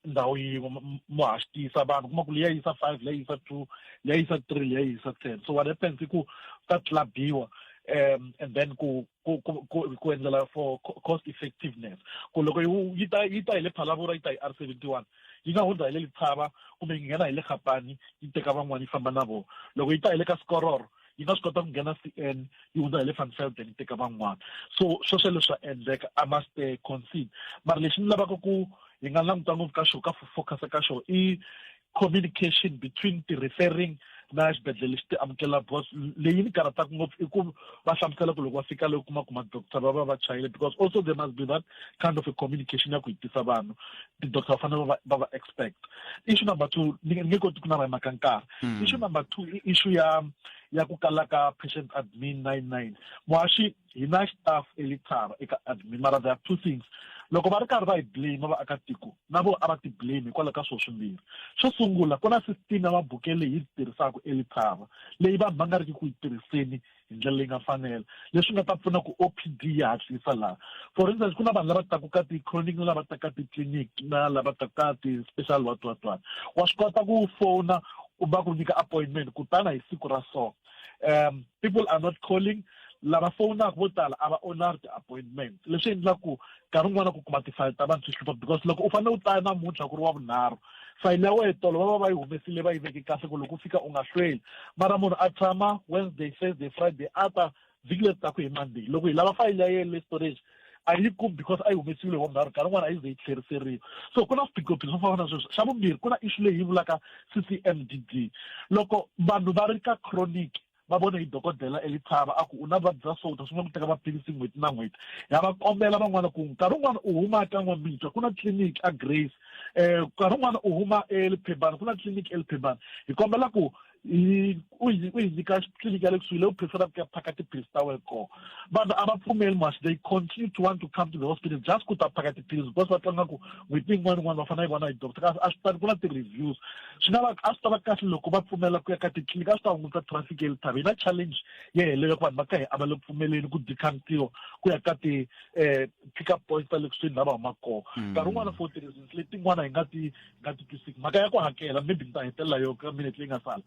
ndhawu yin'we muhaxi ti yisa vanhu kuma ku liya yisa 5 liya yisa 2 liya yisa 3 liya yisa 10 so what happens i ku ta clubiwa and then ku ku ku ku, ku endlela for cost effectiveness ku loko yi ta yi ta hi le Phalaborwa yi ta hi R71 yi nga hundza hi le Letshaba kumbe yi nghena hi le Gapani yi teka van'wana yi famba na vona loko yi ta hi le ka Skororo yi nga swi kota ku nghena C_N yi hundza hi le Van Velden yi teka van'wana so sweswo leswi swa endleka I must concede mara lexi ni lavaka ku hi nga languta ngopfu ka xona ka focus ka xona i communication between ti-referring na xibedhlele lexi ti amukela because leyi ni karhataka ngopfu i ku va hlamusela ku loko va fika le kuma ku ma-doctor va va va chayile because also there must be that kind of a communication ya ku hi tisa vanhu ti-doctor va fanele va va va expect issue number two ni nge koti ku nava hi mhaka nkarhi issue number two i issue ya ya ku kala ka patient admin 99 muhaxi hi na staff elithara eka admin mara there are two things loko va ri karhi va hi blame vaakatiko na vo a va ti blame hikwalaho ka swilo swimbirhi xo sungula ku na system ya mabukele leyi yi tirhisaka elithara leyi vanhu va nga riki ku yi tirhiseni hi ndlela leyi nga fanela leswi nga ta pfuna ku O_P_D yi hatlisa laha for instance ku na vanhu lava taka ka ti-chronic na lava taka ti-clinic na lava taka ka ti-special what what what wa swi kota ku fona va ku nyika appointment kutana hi siku ra so people are not calling lava fowunaka vo tala a va honor ti-appointment leswi endlaka ku nkarhi wun'wana ku kuma tifayili ta vanhu swi hlupha because loko u fanele u ta namuntlha ku ri wa vunharhu fayili ya wena tolo va va va yi humesile va yi veke kahle ku loko u fika u nga hlweli mara munhu a tshama Wednesday Thursday Friday a ta vhiki leri taka hi Monday loko hi lava fayili ya yena le storage a yi kumi because a yi humesiwile hi wavunharhu nkarhi wun'wana a yi ze yi tlheriseriwa so ku na swiphiqophiqo swo fana na sweswo xa vumbirhi ku na issue leyi yi vulaka C_C_M_D_D loko vanhu va ri ka chronic va vone hi dokodela eLithaba a ku u na vuvabyi bya so u ta sungula ku teka maphilisi n'hweti na n'hweti ya va kombela van'wana ku nkarhi wun'wana u huma ka N'wamitwa ku na tliliniki a Grace nkarhi wun'wana u huma eLiphebana ku na tliliniki eLiphebana hi kombela ku hi u hi u hi nyika tliliniki ya le kusuhi leyi u preferaka ku ya phaka tiphilisi ta wena kona vanhu a va pfumeli muhaxi they continue to want to come to the hospital just ku ta phaka tiphilisi because va twa nga ku n'hweti yin'wana yin'wana va fanele yi vona hi doctor kasi a swi tani ku na ti-reviews swi nga va a swi ta va kahle loko va pfumela ku ya ka titliliniki a swi ta hunguta traffic ya le thaveni na challenge ye heleyo ku vanhu va ka hi a va le ku pfumeleni ku decantiwa ku ya ka ti pick up points ta le kusuhi na va humaka kona nkarhi wun'wana for ti-reasons letin'wana hi nga ti nga ti twisiki mhaka ya ku hakela maybe ni ta hetelela yo ka minute leyi nga sala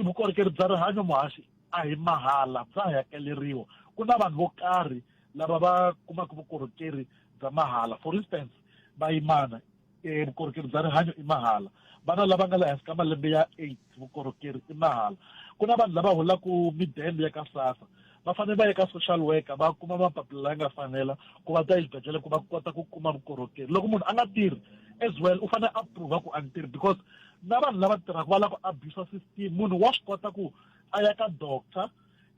vukorhokeri bya rihanyo muhaxi a hi mahala bya hakeleriwa ku na vanhu vo karhi lava va kumaka vukorhokeri bya mahala for instance vayimana vukorhokeri bya rihanyo i mahala vana lava nga le hansi ka malembe ya 8 vukorhokeri i mahala ku na vanhu lava holaka midende ya ka SASSA va fanele va ya ka social worker va kuma mapapila la nga fanela ku va ta exibedhlele ku va kota ku kuma vukorhokeri loko munhu a nga tirhi as well u fanele a prova ku a ni tirhi because na vanhu lava tirhaka va lava ku abuse system munhu wa swi kota ku a ya ka doctor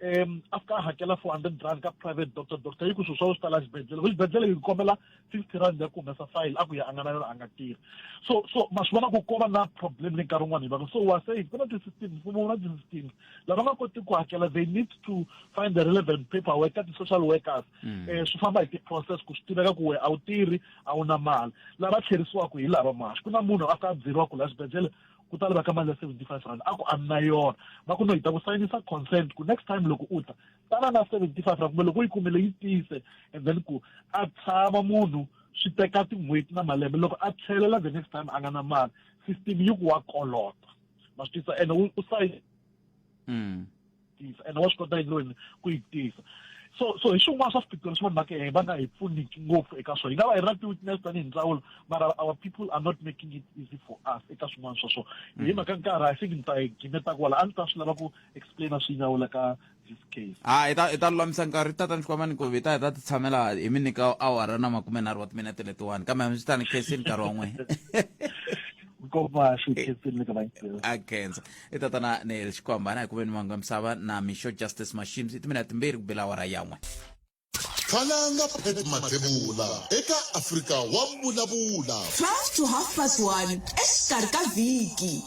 a fika a hakela 400 rand ka private doctor doctor yi ku swilo swa swi tala xibedhlele ku xibedhlele yi kombela 50 rand ya ku humesa file a ku ya a nga na yona a nga tirhi so so ma swi vona ku ko va na problem leyi nkarhi wun'wana hi va so wa saying ku na ti-system mfumo wu na ti-system lava nga koti ku hakela they need to find the relevant paperwork ka ti-social workers swi famba hi ti-process ku swi tiveka ku we a wu tirhi a wu na mali lava tlherisiwaka hi lava maxi ku na munhu a fika a byeriwa ku laha xibedhlele ku ta laveka mali ya 75 rand a ku a ni na yona va ku no hi ta ku sayinisa consent ku next time loko u ta tana na 75 rand kumbe loko u yi kumile yi tise and then ku a tshama munhu swi teka tin'hweti na malembe loko a tlhelela the next time a nga na mali system yi ku wa kolota ma swi tisa ene u sayini tisa ene wa swi kota yini wena ku yi tisa so so hi swin'wana swa swiphiqo leswi vanhu va ka va nga hi pfuniki ngopfu eka swona hi nga va hi ri na ti-witness tanihi ndzawulo mara our people are not making it easy for us eka swin'wana swa swona hi mhaka nkarhi I think ni ta yi gimeta kwala a ndzi ta swi lava ku explaina swi nyawula ka this case. Ha hi ta hi ta lulamisa nkarhi tatana Xikwamani ku hi ta hi ta ti tshamela hi mi nyika awara na makumenharhu wa timinete letiwani kambe hambi swi tani khensini nkarhi wa n'wina. Nkomaxi khensini le ka vayingiseri. A khensa. I tatana Neil Xikwambana hi ku veni manga misava na Misho Justice Mashims i timinete timbirhi ku bela awara ya n'we. Khalanga Pat Mathebula eka Afrika wa Vulavula. 12 to half past 1 exikarhi ka vhiki.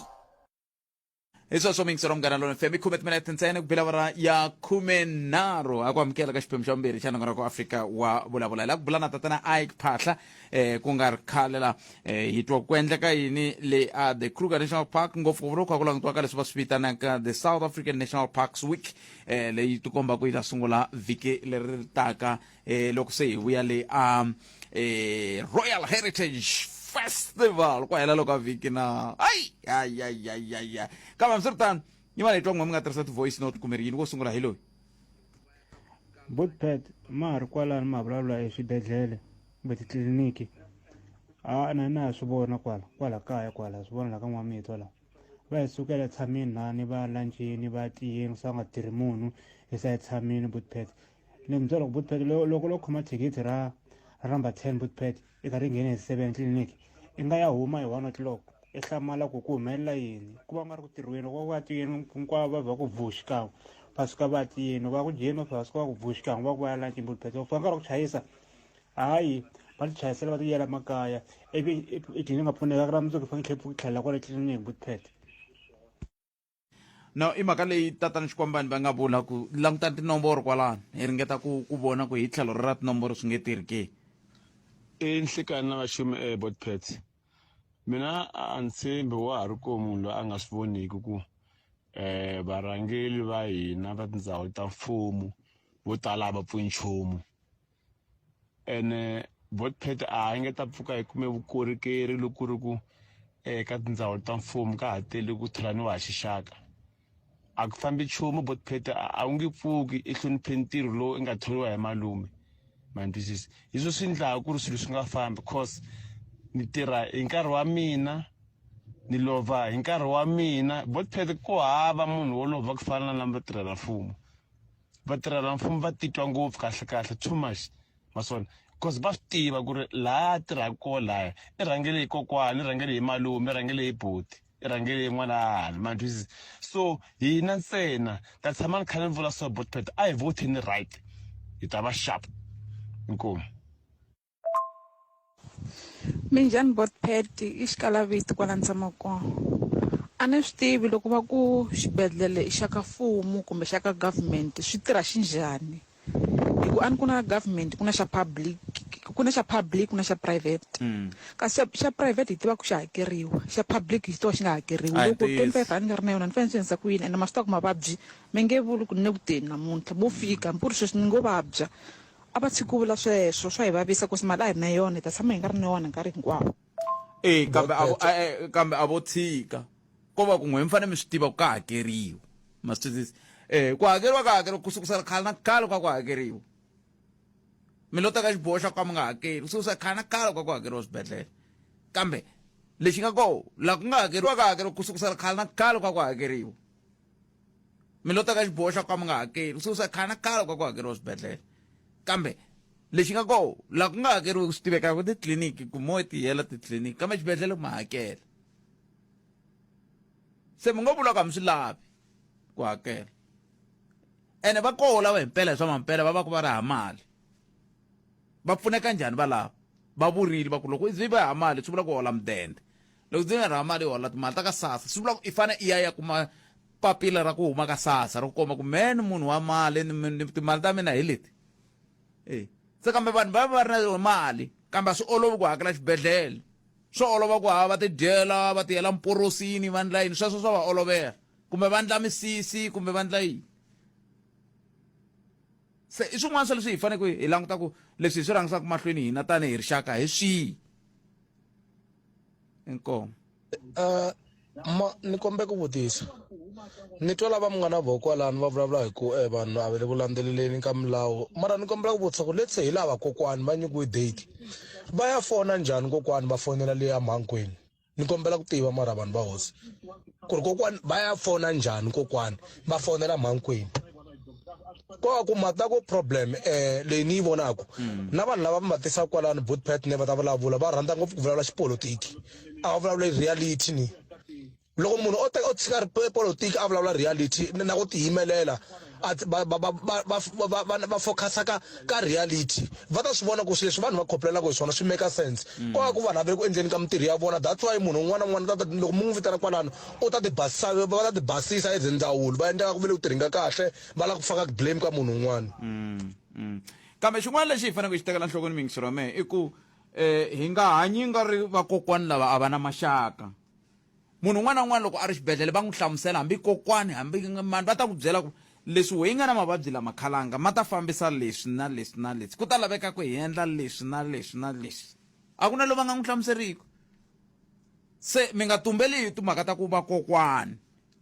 Hi sweswo miyingiselo munghana lona fm i khume timinete ntsena ku bela awara ya khumenharhu a ku amukela ka xiphemu xa vumbirhi xa nongonoko Afrika wa Vulavula. Hi lava ku bula na tatana Ike Phahla eh ku nga ri khale la eh hi twa ku endleka yini le a the Kruger National Park ngopfungopfu loko kha ku langutiwa ka leswi va swi vitanaka the South African National Parks Week eh leyi tikomba ku yi ta sungula vhiki leri taka eh loko se hi vuya le a eh Royal Heritage Festival ku hela loko vhiki na ai ai ai ai ai ai kambe hambiswiritano yi va leyi twa n'we mi nga tirhisa ti-voice note kumbe ri yini wo sungula hi loyi Botpet ma ha ri kwalano ma vulavula hi swibedhlele kumbe titliliniki a na na ha swi vona kwala kwala kaya kwala swi vona la ka n'wamitwa la va hi sukela tshamini lani va lancini va tiyeni sa nga tirhi munhu hi sa hi tshamini Botpet ni mi byela ku Botpet loko lo khoma thikithi ra number 10 Botpet i karhi i nghene hi 7 tliliniki i nga ya huma hi 1 o'clock i hlamala ku ku humelela yini ku va nga ri ku tirhiweni loko va tiyeni hinkwavo va va ku vu xikan'we va suka va tiyeni loko va ku dyeni va fika va suka va ku vu xikan'we va ku va ya lunch Botpet loko fika nkarhi wa ku chayisa hayi va ti chayisela va ti yela makaya ivi i gcine nga pfuneka ra mundzuku i fanele i tlhelela kwale tliliniki Botpet No i mhaka leyi tatana Xikwambani va nga vula ku langutani tinomboro kwalano hi ringeta ku ku vona ku hi tlhelo ra tinomboro swi nge tirhi ke. I nhlikani na vaxumi e Botpet mina a ni tshembi wa ha ri koho munhu loyi a nga swi voniki ku um varhangeri va hina va tindhawu ta mfumo vo tala a va pfuni nchumu ene Botpet a yi nga ta pfuka yi kume vukorhokeri loko ku ri ku eka tindzawulo ta mfumo ka ha tele ku tholaniwa hi xixaka a ku fambi nchumu Botpet a wu nge pfuki i hloniphe ntirho lowu i nga thoriwa hi malume ma ni twisisa hi swo swi endlaka ku ri swilo swi nga fambi cause ni tirha hi nkarhi wa mina ni lova hi nkarhi wa mina Botpet ku hava munhu wo lova ku fana na vatirhela mfumo vatirhela mfumo va titwa ngopfu kahle kahle too much maswona cause va swi tiva ku ri laha a tirhaka kona laya i rhangele hi kokwana i rhangele hi malume i rhangele hi buti i rhangele hi n'wana hahani ma twisisa so hina ntsena ta tshama ni kha ni vula so botpet a hi voteni right hi ta va sharp inkomu Minjhani Botpet i xikalavito kwala ni tshamaka kona a ni swi tivi loko va ku xibedhlele i xa ka mfumo kumbe xa ka government swi tirha xinjhani hi ku a ni ku na government ku na xa public ku na xa public ku na xa private kasi xa xa private hi tiva ku xa hakeriwa xa public hi tiva xi nga hakeriwi A hi loko ntiyiso. 25 rand ni nga ri na yona ni fanele ni swi endlisa ku yini ene ma swi tiva ku mavabyi mi nge vuli ku ni le ku teni namuntlha mo fika hambi ku ri sweswi ni ngo vabya A va tshiki ku vula sweswo, swa hi vavisa cause mali a hi ri na yona, hi ta tshama hi nga ri na yona nkarhi hinkwawo. E kambe a vo e kambe a vo tshika ko va ku n'we mi fanele mi swi tiva ku ka hakeriwa ma swi twisisa eh ku hakeriwa ka hakeriwa ku sukusela khale na khale ka ku hakeriwa mi lo teka xiboho xa ku ka mi nga hakeli ku sukusela khale na khale ka ku hakeriwa swibedhlele kambe lexi nga koho laha ku nga hakeriwa ka hakeriwa ku sukusela khale na khale ka ku hakeriwa mi lo teka xiboho xa ku ka mi nga hakeli ku susa khale na khale ka ku hakeriwa swibedhlele kambe lexi nga koho laha ku nga hakeriwi swi tivekaka ku titliliniki ku mo tiyela titliliniki kambe xibedhlele ku ma hakela se mi ngo vula ku a mi swi lavi ku hakela ene va koho lava himpela hi swa mampela va va ku va ri ha mali va pfuneka njhani valava va vurile va ku loko i va ha mali swi vula ku hola mudende loko ndzi nga ri ha mali hola timali ta ka sasa swi vula ku i fane i ya ya kuma papila ra ku huma ka sasa ro komba ku me ni munhu wa mali ni timali ta mina hi leti e se kambe vanhu va va ri na mali kambe a swi olovi ku hakela xibedhlele swo olova ku hava va tidyela va tiyela mporosini va ndla yini sweswo swa va olovela kumbe va ndla misisi kumbe va ndla yini se i swin'wana swa leswi hi faneleke hi languta ku leswi hi swi rhangisaka mahlweni hina tanihi rixaka hi swihi inkomu Uh, ma ni kombe ku vutisa ni twa lava mi nga na voko kwalano va vulavula hi ku eh, vanhu a va le ku landzeleleni ka milawu mara ni kombela ku vutisa ku let's say hi lava kokwani va nyikiwe date va ya fona njhani kokwani va fonela le ya mhankwini ni kombela ku tiva mara vanhu va hosi ku ri kokwani va ya fona njhani kokwani va fonela mhankwini Ko va ku mata ku problem eh leyi ni yi vonaku na vanhu lava va tisaka kwalano Bootpet ne va ta vulavula va rhandza ngopfu ku vulavula xipolotiki a va vulavuli reality ni loko munhu o teka o tshika politiki a vulavula reality na ku tiyimelela a va va va va va va va focus ka ka reality va ta swi vona ku swilo leswi vanhu va complainaka hi swona swi make sense ko va ku vanhu a va le ku endleni ka mintirho ya vona that's why munhu un'wana na un'wana ta loko mi n'wi vitana kwalano u ta ti basisa va ta ti basisa as ndzawulo va endleka ku ve le ku tirheni ka kahle va lava ku faka blame ka munhu un'wana Kambe xin'wana lexi hi faneleke hi xi tekela nhlokweni miyingisero wa mehe i ku hi nga hanyi nga ri vakokwani lava a va na maxaka. Munhu un'wana na un'wana loko a ri xibedhlele va n'wi hlamusela hambi kokwani hambi mani va ta ku byela ku leswi wehe yi nga na mavabyi lama khalanga ma ta fambisa leswi na leswi na leswi ku ta laveka ku hi endla leswi na leswi na leswi a ku na loyi va nga n'wi hlamuseriki se mi nga tumbeli hi timhaka ta ku vakokwani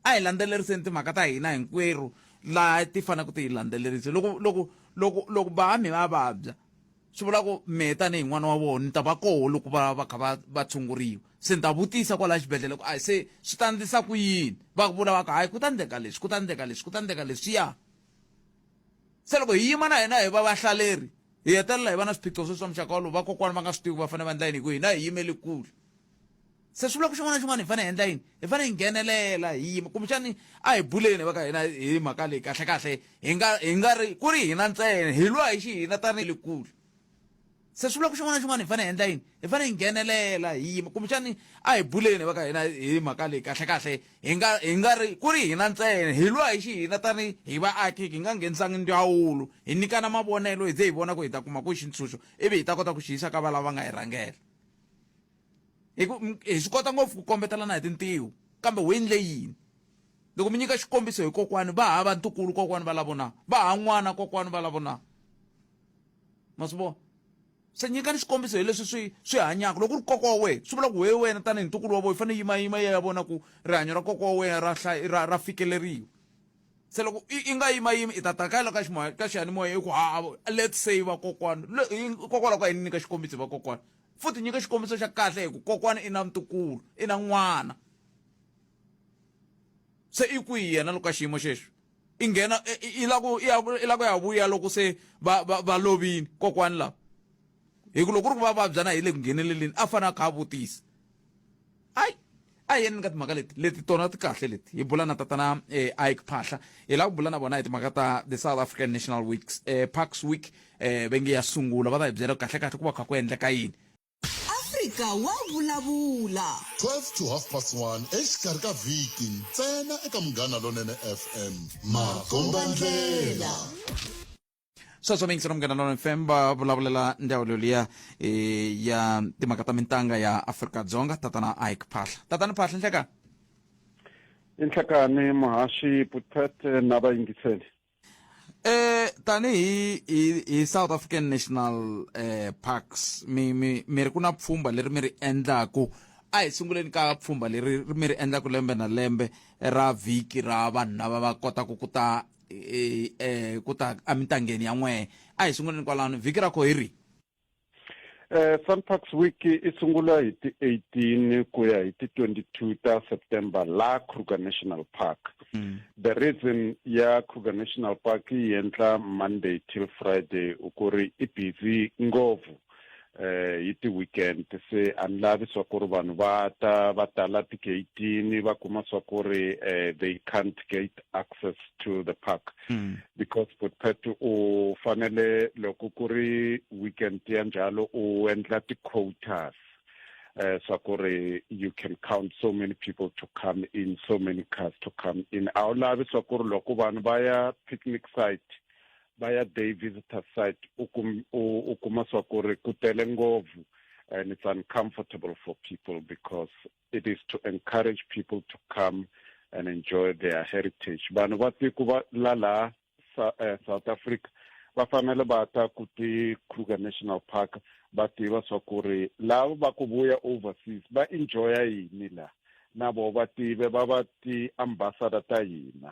a hi landzeleriseni timhaka ta hina hinkwerhu laha ti faneleke ti hi landzelerisa loko loko loko loko va mi va vabya swi vula ku mehe tanihi n'wana wa vona ni ta va koho loko va va kha va va tshunguriwa se ni ta vutisa kwalaya xibedhlele ku a se swi ta ndlisa ku yini va vula va ku hayi ku ta ndleka leswi ku ta ndleka leswi ku ta ndleka leswiya se loko hi yima na hina hi va vahlaleri hi hetelela hi va na swiphiqo sweswi swa muxaka wolowo vakokwana va nga swi tivi va fanele va endla yini hi ku hina hi yimele kule se swi vula ku xin'wana na xin'wana hi fanele hi endla yini hi fanele hi nghenelela hi yima kumbexani a hi buleni va ka hina hi mhaka leyi kahle kahle hi nga hi nga ri ku ri hina ntsena hi lwa hi xihina tanihi le kule se swi vula ku xin'wana na xin'wana hi fanele hi endla yini hi fanele hi nghenelela hi yima kumbexani a hi buleni va ka hina hi mhaka leyi kahle kahle hi nga hi nga ri ku ri hina ntsena hi lwa hi xihina tani hi vaaki hi nga nghenisangi ndzawulo hi nyikana mavonelo hi ze hi vona ku hi ta kuma ku xintshunxo ivi hi ta kota ku xi yisa ka valava nga hi rhangela hi ku hi swi kota ngopfu ku kombetelana hi tintiho kambe ho endle yini loko mi nyika xikombiso hi kokwani va hava ntukulu kokwani va lavo na va ha n'wana kokwani va lavo na ma swi vona se nyikani xikombiso hi leswi swi swi hanyaka loko ku ri kokwa wa wena swi vula ku we wena tanihi ntukulu wa vona i fanele yima yima ya vona ku rihanyo ra kokwa wa wena ra ra ra fikeleriwa se loko i nga yima yimi i ta ta ka ka ximoya ka xiyanimoya i ku ha let's say vakokwani kokwalaho ka yini nyika xikombiso hi vakokwani futhi nyika xikombiso xa kahle hi ku kokwana i na ntukulu i na n'wana se i kwihi yena loko ka xiyimo xexo i nghena i la ku i la ku ya vuya loko se va va va lovini kokwani lava hi ku loko ku ri ku va vabya na hi le ku ngheneleleni a fanele a kha a vutisa ayi a hi yeni ka timhaka leti leti tona ti kahle leti hi bula na tatana eh, Ike Phahla hi lava ku bula na vona hi timhaka ta the South African National Weeks eh, Parks Week eh, va nge ya sungula va ta hi byela kahle kahle ku va kha ku endleka yini Afrika wa vulavula. 12 to half past 1 exikarhi ka vhiki ntsena eka Munghana Lonene FM. Makombandlela. Sweswo miyingiselo Munghana Lonene FM va vulavulela ndzawulo liya eh, ya timhaka ta mintanga ya Afrika-Dzonga tatana Ike Phahla. Tatana Phahla nhlekani. Inhlekani muhaxi Putpet na vayingiseli. Eh tanihi hi, hi South African National eh, Parks mi mi mi ri ku na pfhumba leri mi ri endlaku a hi sunguleni ka pfhumba leri mi ri endlaku lembe na lembe ra vhiki ra vanhu lava va kotaka ku ta eh, eh, ku ta emintangeni ya n'wehe a hi sunguleni kwalano vhiki ra koho hi rihi Eh SANParks Week i sungula hi ti 18 ku ya hi ti 22 ta September la Kruger National Park. The reason ya Kruger National Park yi endla Monday till Friday ku ri i busy ngopfu eh hi ti-weekend se a ni lavi swa ku ri vanhu va ta va tala tigeyitini va kuma swa ku ri eh they can't get access to the park because Putpet u fanele loko ku ri weekend ya njhalo u endla ti-quotas eh swa ku ri you can count so many people to come in so many cars to come in a wu lavi swa ku ri loko vanhu va ya picnic site va ya day visitor site u kum, u, u kuma swa ku ri ku tele ngopfu and it's uncomfortable for people because it is to encourage people to come and enjoy their heritage vanhu va tiko va la laha eh, South Africa va fanele va ta ku ti Kruger National Park va tiva swa ku ri lava va ku vuya overseas va enjoya yini la na vo va tive va va ti-ambassador ta hina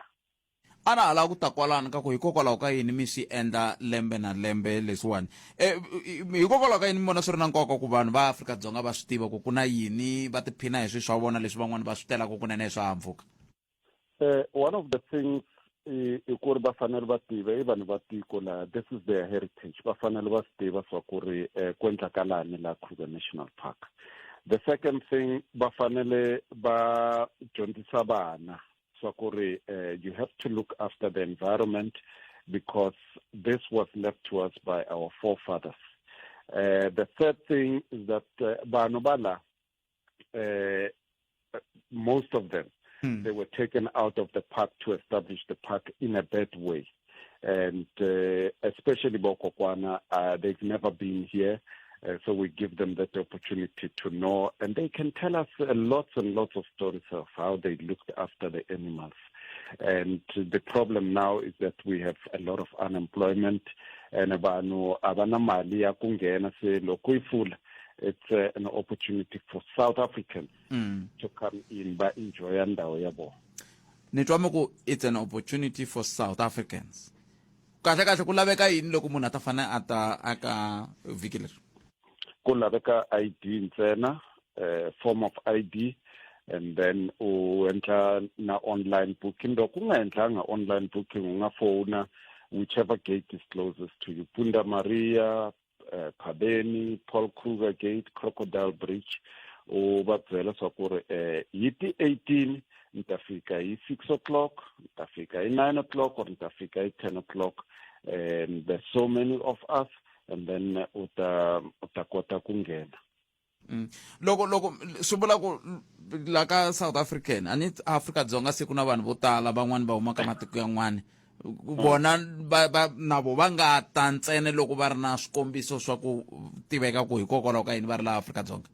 A na ha lava ku ta kwalano ka ku hikokwalaho ka yini mi swi endla lembe na lembe leswiwani. E, hikokwalaho ka yini mi vona swi ri na nkoka ku vanhu va Afrika-Dzonga va swi tiva ku ku na yini va tiphina hi swilo swa vona leswi van'wana va swi telaka kunene hi swihahampfhuka? One of the things i i ku ri va fanele va tiva i vanhu va tiko laha this is their heritage va fanele va swi tiva swa ku ri eh, ku endlakalani laha Kruger National Park the second thing va fanele va dyondzisa vana swa ku ri eh, you have to look after the environment because this was left to us by our forefathers uh, the third thing is that uh, vanhu va la uh, most of them, mm. they were taken out of the park to establish the park in a bad way. And uh, especially Bokokwana, uh, they've never been here. Uh, so we give them that opportunity to know, and they can tell us uh, lots and lots of stories of how they looked after the animals. And the problem now is that we have a lot of unemployment, and vanhu a va na mali ya ku nghena se loko yi pfula it's uh, an opportunity for South Africans mm. to come in va enjoya ndhawu ya vona ni twa mi ku it's an opportunity for South Africans kahle kahle ku laveka yini loko munhu a ta fanele a ta aka vhiki leri ku laveka ID ntsena uh, form of ID and then u endla na online booking loko u nga endlanga online booking u nga fowuna whichever gate is closest to you Punda Maria uh, Phabeni Paul Kruger Gate Crocodile Bridge u va byela swa ku ri eh hi ti 18 ni ta fika hi 6 o'clock ni ta fika hi 9 o'clock or ni ta fika hi 10 o'clock and there's so many of us and then u ta u ta kota ku nghena Mm. loko loko swi vula ku la ka South African a ni Afrika Dzonga se ku na vanhu vo tala van'wani va huma ka matiko yan'wani vona va, va na vo va nga ta ntsena loko va ri na swikombiso swa ku tiveka ku hikokwalaho ka yini va ri laha Afrika Dzonga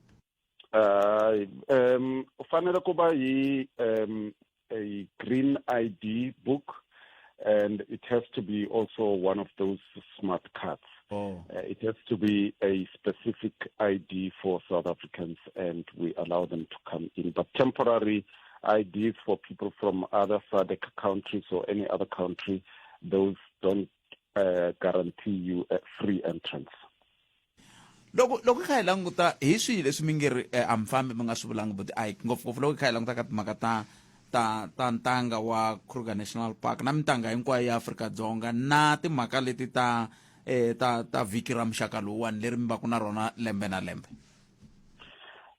hayi um u fanele ku va hi um a green ID book and it has to be also one of those smart cards. Oh. Uh, it has to be a specific ID for South Africans and we allow them to come in. But temporary IDs for people from other SADC countries or any other country, those don't uh, guarantee you a free entrance. Loko loko hi kha hi languta hi swihi leswi mi nge ri eh, a mi fambi mi nga swi vulangi buti ayi ngopfungopfu loko hi kha hi languta ka timhaka ta ta ta ntanga wa Kruger National Park na mintanga hinkwayo ya Afrika-Dzonga na timhaka leti ta eh, ta ta vhiki ra muxaka lowuwani leri mi va ku na rona lembe na lembe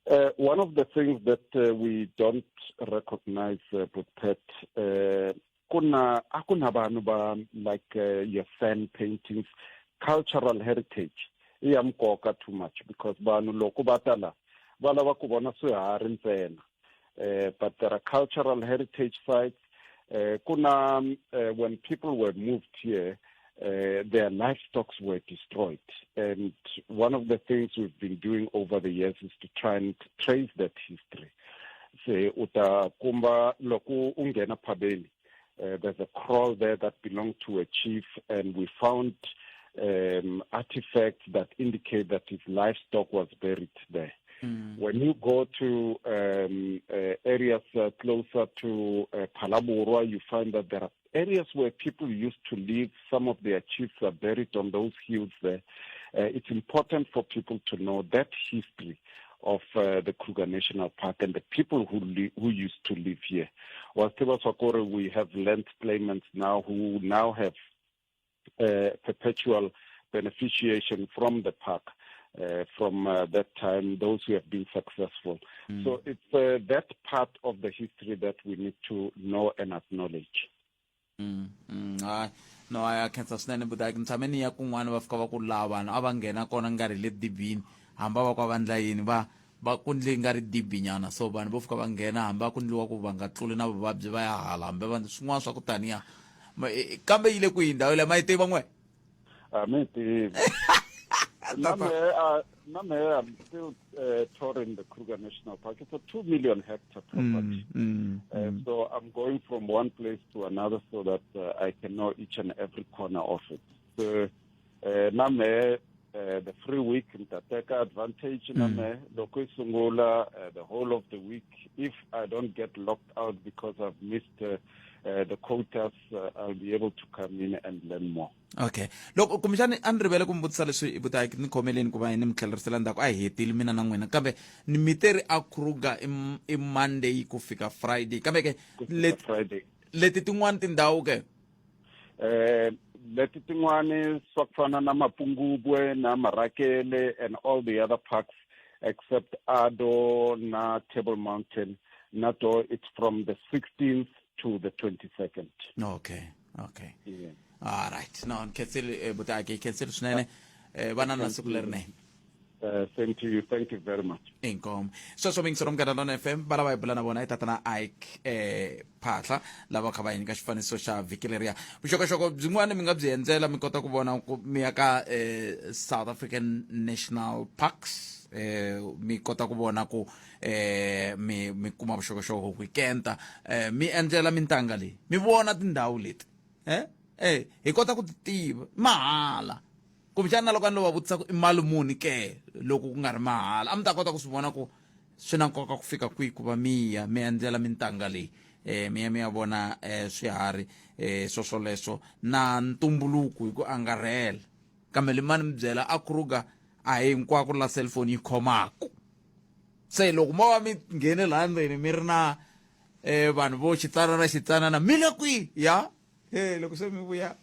Uh, one of the things that uh, we don't recognize, uh, Pet, uh, kuna a ku na vanhu va like uh, your fan paintings cultural heritage i ya nkoka too much because vanhu loko va ta la va lava ku vona swiharhi ntsena uh, but there are cultural heritage sites uh, kuna uh, when people were moved here uh, their livestock were destroyed. And one of the things we've been doing over the years is to try and trace that history. Se u ta kumba loko u nghena phabeni uh, there's a crawl there that belonged to a chief and we found um, artifacts that indicate that his livestock was buried there. Mm. When you go to um, uh, areas uh, closer to uh, Phalaborwa, you find that there are areas where people used to live. Some of their chiefs are buried on those hills there. Uh, it's important for people to know that history of uh, the Kruger National Park and the people who li- who used to live here. Wasakore, we have land claimants now who now have uh, perpetual beneficiation from the park. Uh, from uh, that time, those who have been successful. Mm. So it's uh, that part of the history that we need to know and acknowledge. Mm, mm, hayi no a khensa swinene buti ni tshame ni ya kun'wana va fika va ku laha vanhu a va nghena kona nga ri le dibini hambi a va ku va ndla yini va va ku ndle nga ri dibi nyana so vanhu vo fika va nghena hambi a ku ndliwa ku va nga tluli na vuvabyi va ya hala hambi va swin'wana swa ku taniya kambe yi le kwihi ndhawu leyi ma yi tiva n'we a mi yi tivi na mehe na mehe I'm still uh, touring the Kruger National Park. It's a 2 million hectare property. Mm, mm, uh, mm. So I'm going from one place to another so that uh, I can know each and every corner of it. So, uh, na mehe uh, the free week ni ta teka advantage na mm. mehe loko yi sungula uh, the whole of the week if I don't get locked out because I've missed uh, uh, the quotas uh, I'll be able to come in and learn more. Okay loko kumbexani a ni rivele ku mi vutisa leswi vutaki ni khomeleni ku va ni mi tlhelerisela ndzhaku a hi hetile mina na n'wina kambe ni mi te ri a Kruger i, i Monday ku fika Friday kambe ke leti tin'wani tindhawu ke Eh leti tin'wani swa ku fana na Mapungubwe na Marakele and all the other parks except Ado na Table Mountain na to it's from the 16th to the 22nd. Okay, okay. Yeah. All right. No, ni khensile eh, butaki, khensile swinene. Eh, va na na siku lerinene. Same to you. Thank you very much. Inkomu. Sweswo miyingiseri Munghana Lonene FM va lava hi bula na vona i tatana Ike eh, Phahla lava kha va hi nyika xifaniso xa vhiki leriya. Vuxokoxoko byin'wana mi nga byi endzela mi kota ku vona ku mi ya ka eh, South African National Parks eh, mi kota ku vona ku eh, mi mi kuma vuxokoxoko ku kenta eh, mi endlela mintanga leyi mi vona tindhawu leti eh, eh, hi kota ku ti tiva mahala kumbexana na loko a ni lo va vutisa ku i mali muni ke loko ku nga ri mahala a mi ta kota ku swi vona ku swi na nkoka ku fika kwihi ku va mi ya mi endzela mintanga leyi eh mi ya mi ya vona eh swiharhi eh swoswoleswo na ntumbuluko hi ku angarhela kambe limani mi byela a Kruger a hi hinkwako la cellphone yi khomaku se loko mo va mi nghene laha ndzeni mi ri na eh vanhu vo xitsanana xitsanana mi le kwihi ya he loko se mi vuya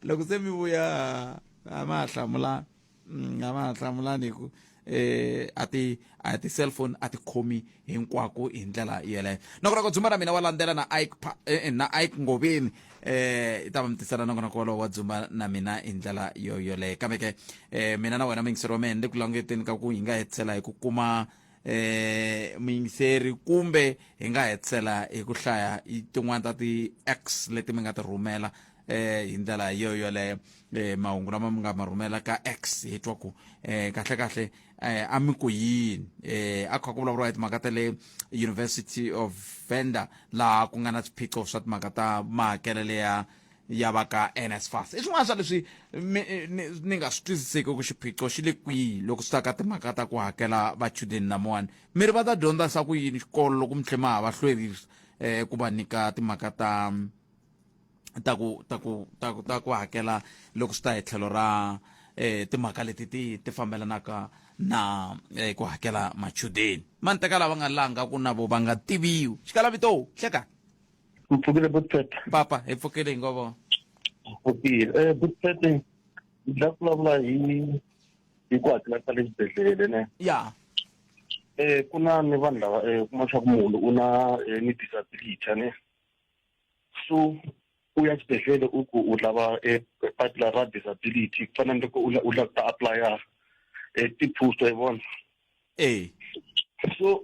loko se mi vuya a ma ha hlamulani mm, a ma ha hlamulani hi ku eh a ti a ti cellphone a ti khomi hinkwako hi ndlela yeleyo nongonoko dzumba na mina wa landzela na Ike eh, eh, na Ike Ngoveni eh i ta va mi tisela nongonoko wolowo wa dzumba na mina hi ndlela yo yoleyo kambe ke eh mina na wena muyingiseri wa mehe ni le ku languteni ka ku hi nga hetisela hi ku kuma eh muyingiseri kumbe hi nga hetisela hi ku hlaya tin'wana ta ti-x leti mi nga ti rhumela eh hi ndlela yo yoleyo eh mahungu lama mi nga ma rhumela ka x hi twa ku eh kahle kahle eh a mi ku yini eh a kha ku vulavuriwa hi timhaka ta le University of Venda laha ku nga na swiphiqo swa timhaka ta mahakelelo ya ya va ka NSFAS i swin'wana swa leswi ni nga swi twisiseki ku xiphiqo xi le kwihi loko swi ta ka timhaka ta ku hakela vachudeni lamawani mi ri va ta dyondza sa ku yini xikolo loko mi tlhe ma ha va hlwerisa um ku va nyika timhaka ta ta ku ta ku ta ku ta ku hakela loko swi ta hi tlhelo ra eh timhaka leti ti ti fambelanaka na eh, ku hakela machudeni ma ni teka lava nga langa ku na vo va nga tiviwi xikalavito hleka Ni pfukile Butpet. Papa, hi pfukile hinkwavo. Pfukile. Eh Butpet ni la vulavula hi hi ku hakela ka le xibedhlele ne. Ya. Eh ku na ni vanhu lava eh kuma swa ku munhu u na eh, ni disability ne. So u ya xibedhlele u ku u lava eh, papila ra disability ku fana ni loko u la ku ta apply-a eh, ti-post wa yi vona. e so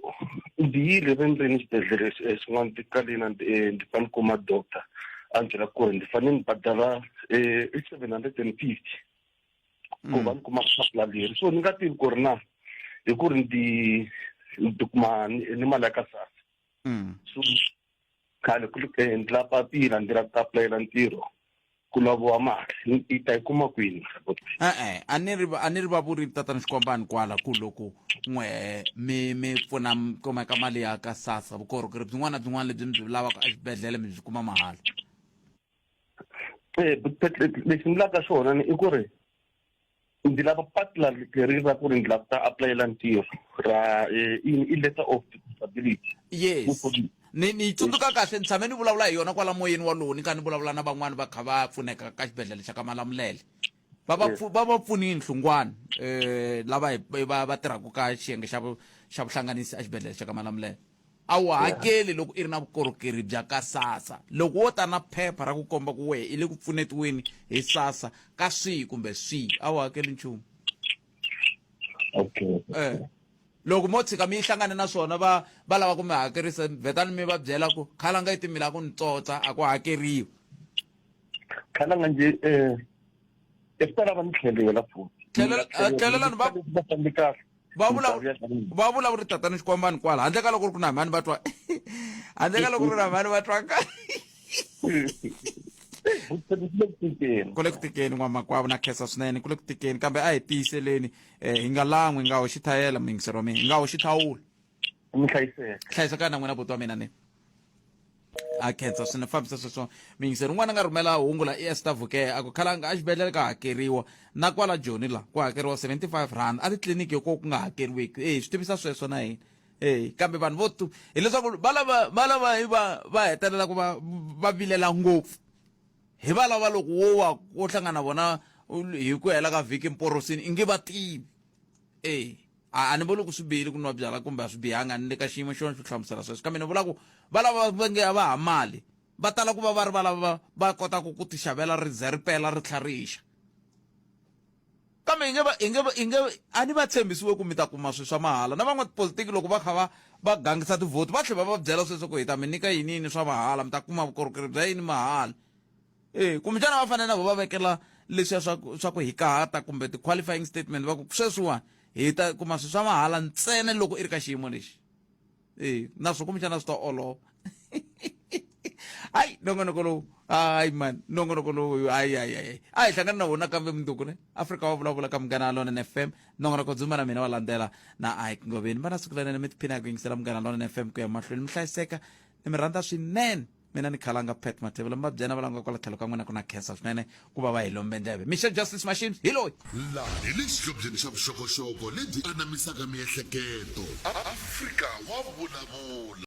ndzi yile ve ndzeni xibedhlele eh, xin'wana ndzi kaleni eh, ndzi fane kuma doctor a ni byela ku ri ndzi fanele ni badala eh, i 750 ku va ni kuma papila leri so ni nga tivi ku ri na hi ku ri ndzi ndzi kuma ni mali ya ka SASSA so khale ku ndzi la papila ndzi la ku ta apulayela ntirho ku laviwa mali i ta yi kuma kwini e-e a ni ri a ni ri va vuri tatana xikwambani kwala ku loko n'we mi mi pfuna mi kumeka mali ya ka sasa vukorhokeri byin'wana na byin'wana lebyi mi byi lavaka exibedhlele mi byi kuma mahala e lexi ni laka xona ni i ku ri ndzi lava papila leri ra ku ri ndzi lava ku ta apulayela ntirho ra eh, i letter of disability yes ni ni tsundzuka kahle ni tshame ni vulavula hi yona kwala moyeni walowo ni kha ni vulavula na van'wani va kha va pfuneka ka xibedhlele xa ka malamulele va va va va pfunini hlungwana eh lava va va tirhaka ka xiyenge xa xa vuhlanganisi exibedhlele xa ka malamulele A wu hakeli loko i ri na vukorhokeri bya ka SASSA. Loko wo ta na phepha ra ku komba ku wehe i le ku pfunetiweni hi SASSA ka swihi kumbe swihi, a wu hakeli nchumu. Okay. Eh. Loko mo tshika mi hlangane na swona va va lava ku mi hakerisa vhetani mi va byela ku khalanga i timila ku ni tsotsa a ku hakeriwi. Khalanga nje eh e swi ta lava ni tlhelela futhi. Tlhelela tlhelelani va va fambi kahle. Va vula va vula ku ri tatana xikwambani kwala handle ka loko ri ku na mhani va twa handle ka loko ri na mhani va twa ka ku le ku tikeni n'wamakwavo na khensa swinene ku le ku tikeni kambe a hi tiyiseleni um hi nga lan'wi hi nga hoxi thayela muyingiseri wa mina hi nga hoxi thawula mi hlayiseka hlayisekani na n'wina buti wa mina ni a khensa swinene fambisa sweswo miyingiseri un'wana a nga rhumela hungu la i ester vuke a ku khalanga exibedhlele ka hakeriwa na kwala joni la ku hakeriwa 75 rand a titliliniki ko ku nga hakeriwiki e swi tivisa sweswo na hina E kambe vanhu vo tu hileswaku va lava va lava va va hetelela ku va va vilela ngopfu hi va lava loko wo wa wo hlangana na vona hi ku hela ka vhiki mporosini i nge va tivi. E a a ni vuli ku swi bihile ku nwa byala kumbe a swi bihanga ni le ka xiyimo xona xo hlamusela sweswo kambe ni vula ku va lava va nge a va ha mali va tala ku va va ri va lava va kotaka ku tixavela ri ze ri pela ri tlha ri xa. Kambe hi nge va hi nge hi nge a ni va tshembisiwe ku mi ta kuma swilo swa mahala na van'watipolitiki loko va kha va va gangisa tivhoti va tlhela va va byela sweswo ku hi ta mi nyika yini yini swa mahala mi ta kuma vukorhokeri bya yini mahala e kumbexana va fanele na vo va vekela leswiya swa ku swa ku hikahata kumbe ti-qualifying statement va ku sweswiwani hi ta kuma swilo swa mahala ntsena loko i ri ka xiyimo lexi e naswo kumbexana swi ta olova. Hayi nongonoko lowu, hayi man, nongonoko lowu, hayi hayi hayi, a hi hlangana na wona kambe mundzuku ne. Afrika wa vulavula ka Munghana Lonene FM. Nongonoko dzumba na mina wa landzela na Ike Ngoveni. Va na siku lerinene, mi tiphina hi ku yingisela Munghana Lonene FM ku ya mahlweni. Mi hlayiseka, ni mi rhandza swinene. Mina ni khalanga Pat Mathebula, mi va byela va langa kwala tlhelo ka n'wina ku na khensa swinene ku va va hi lombe ndleve. Michelle Justice Machines hi loyi. Laha hi le xihlobyeni xa vuxokoxoko lebyi anamisaka miehleketo. Afrika wa vulavula.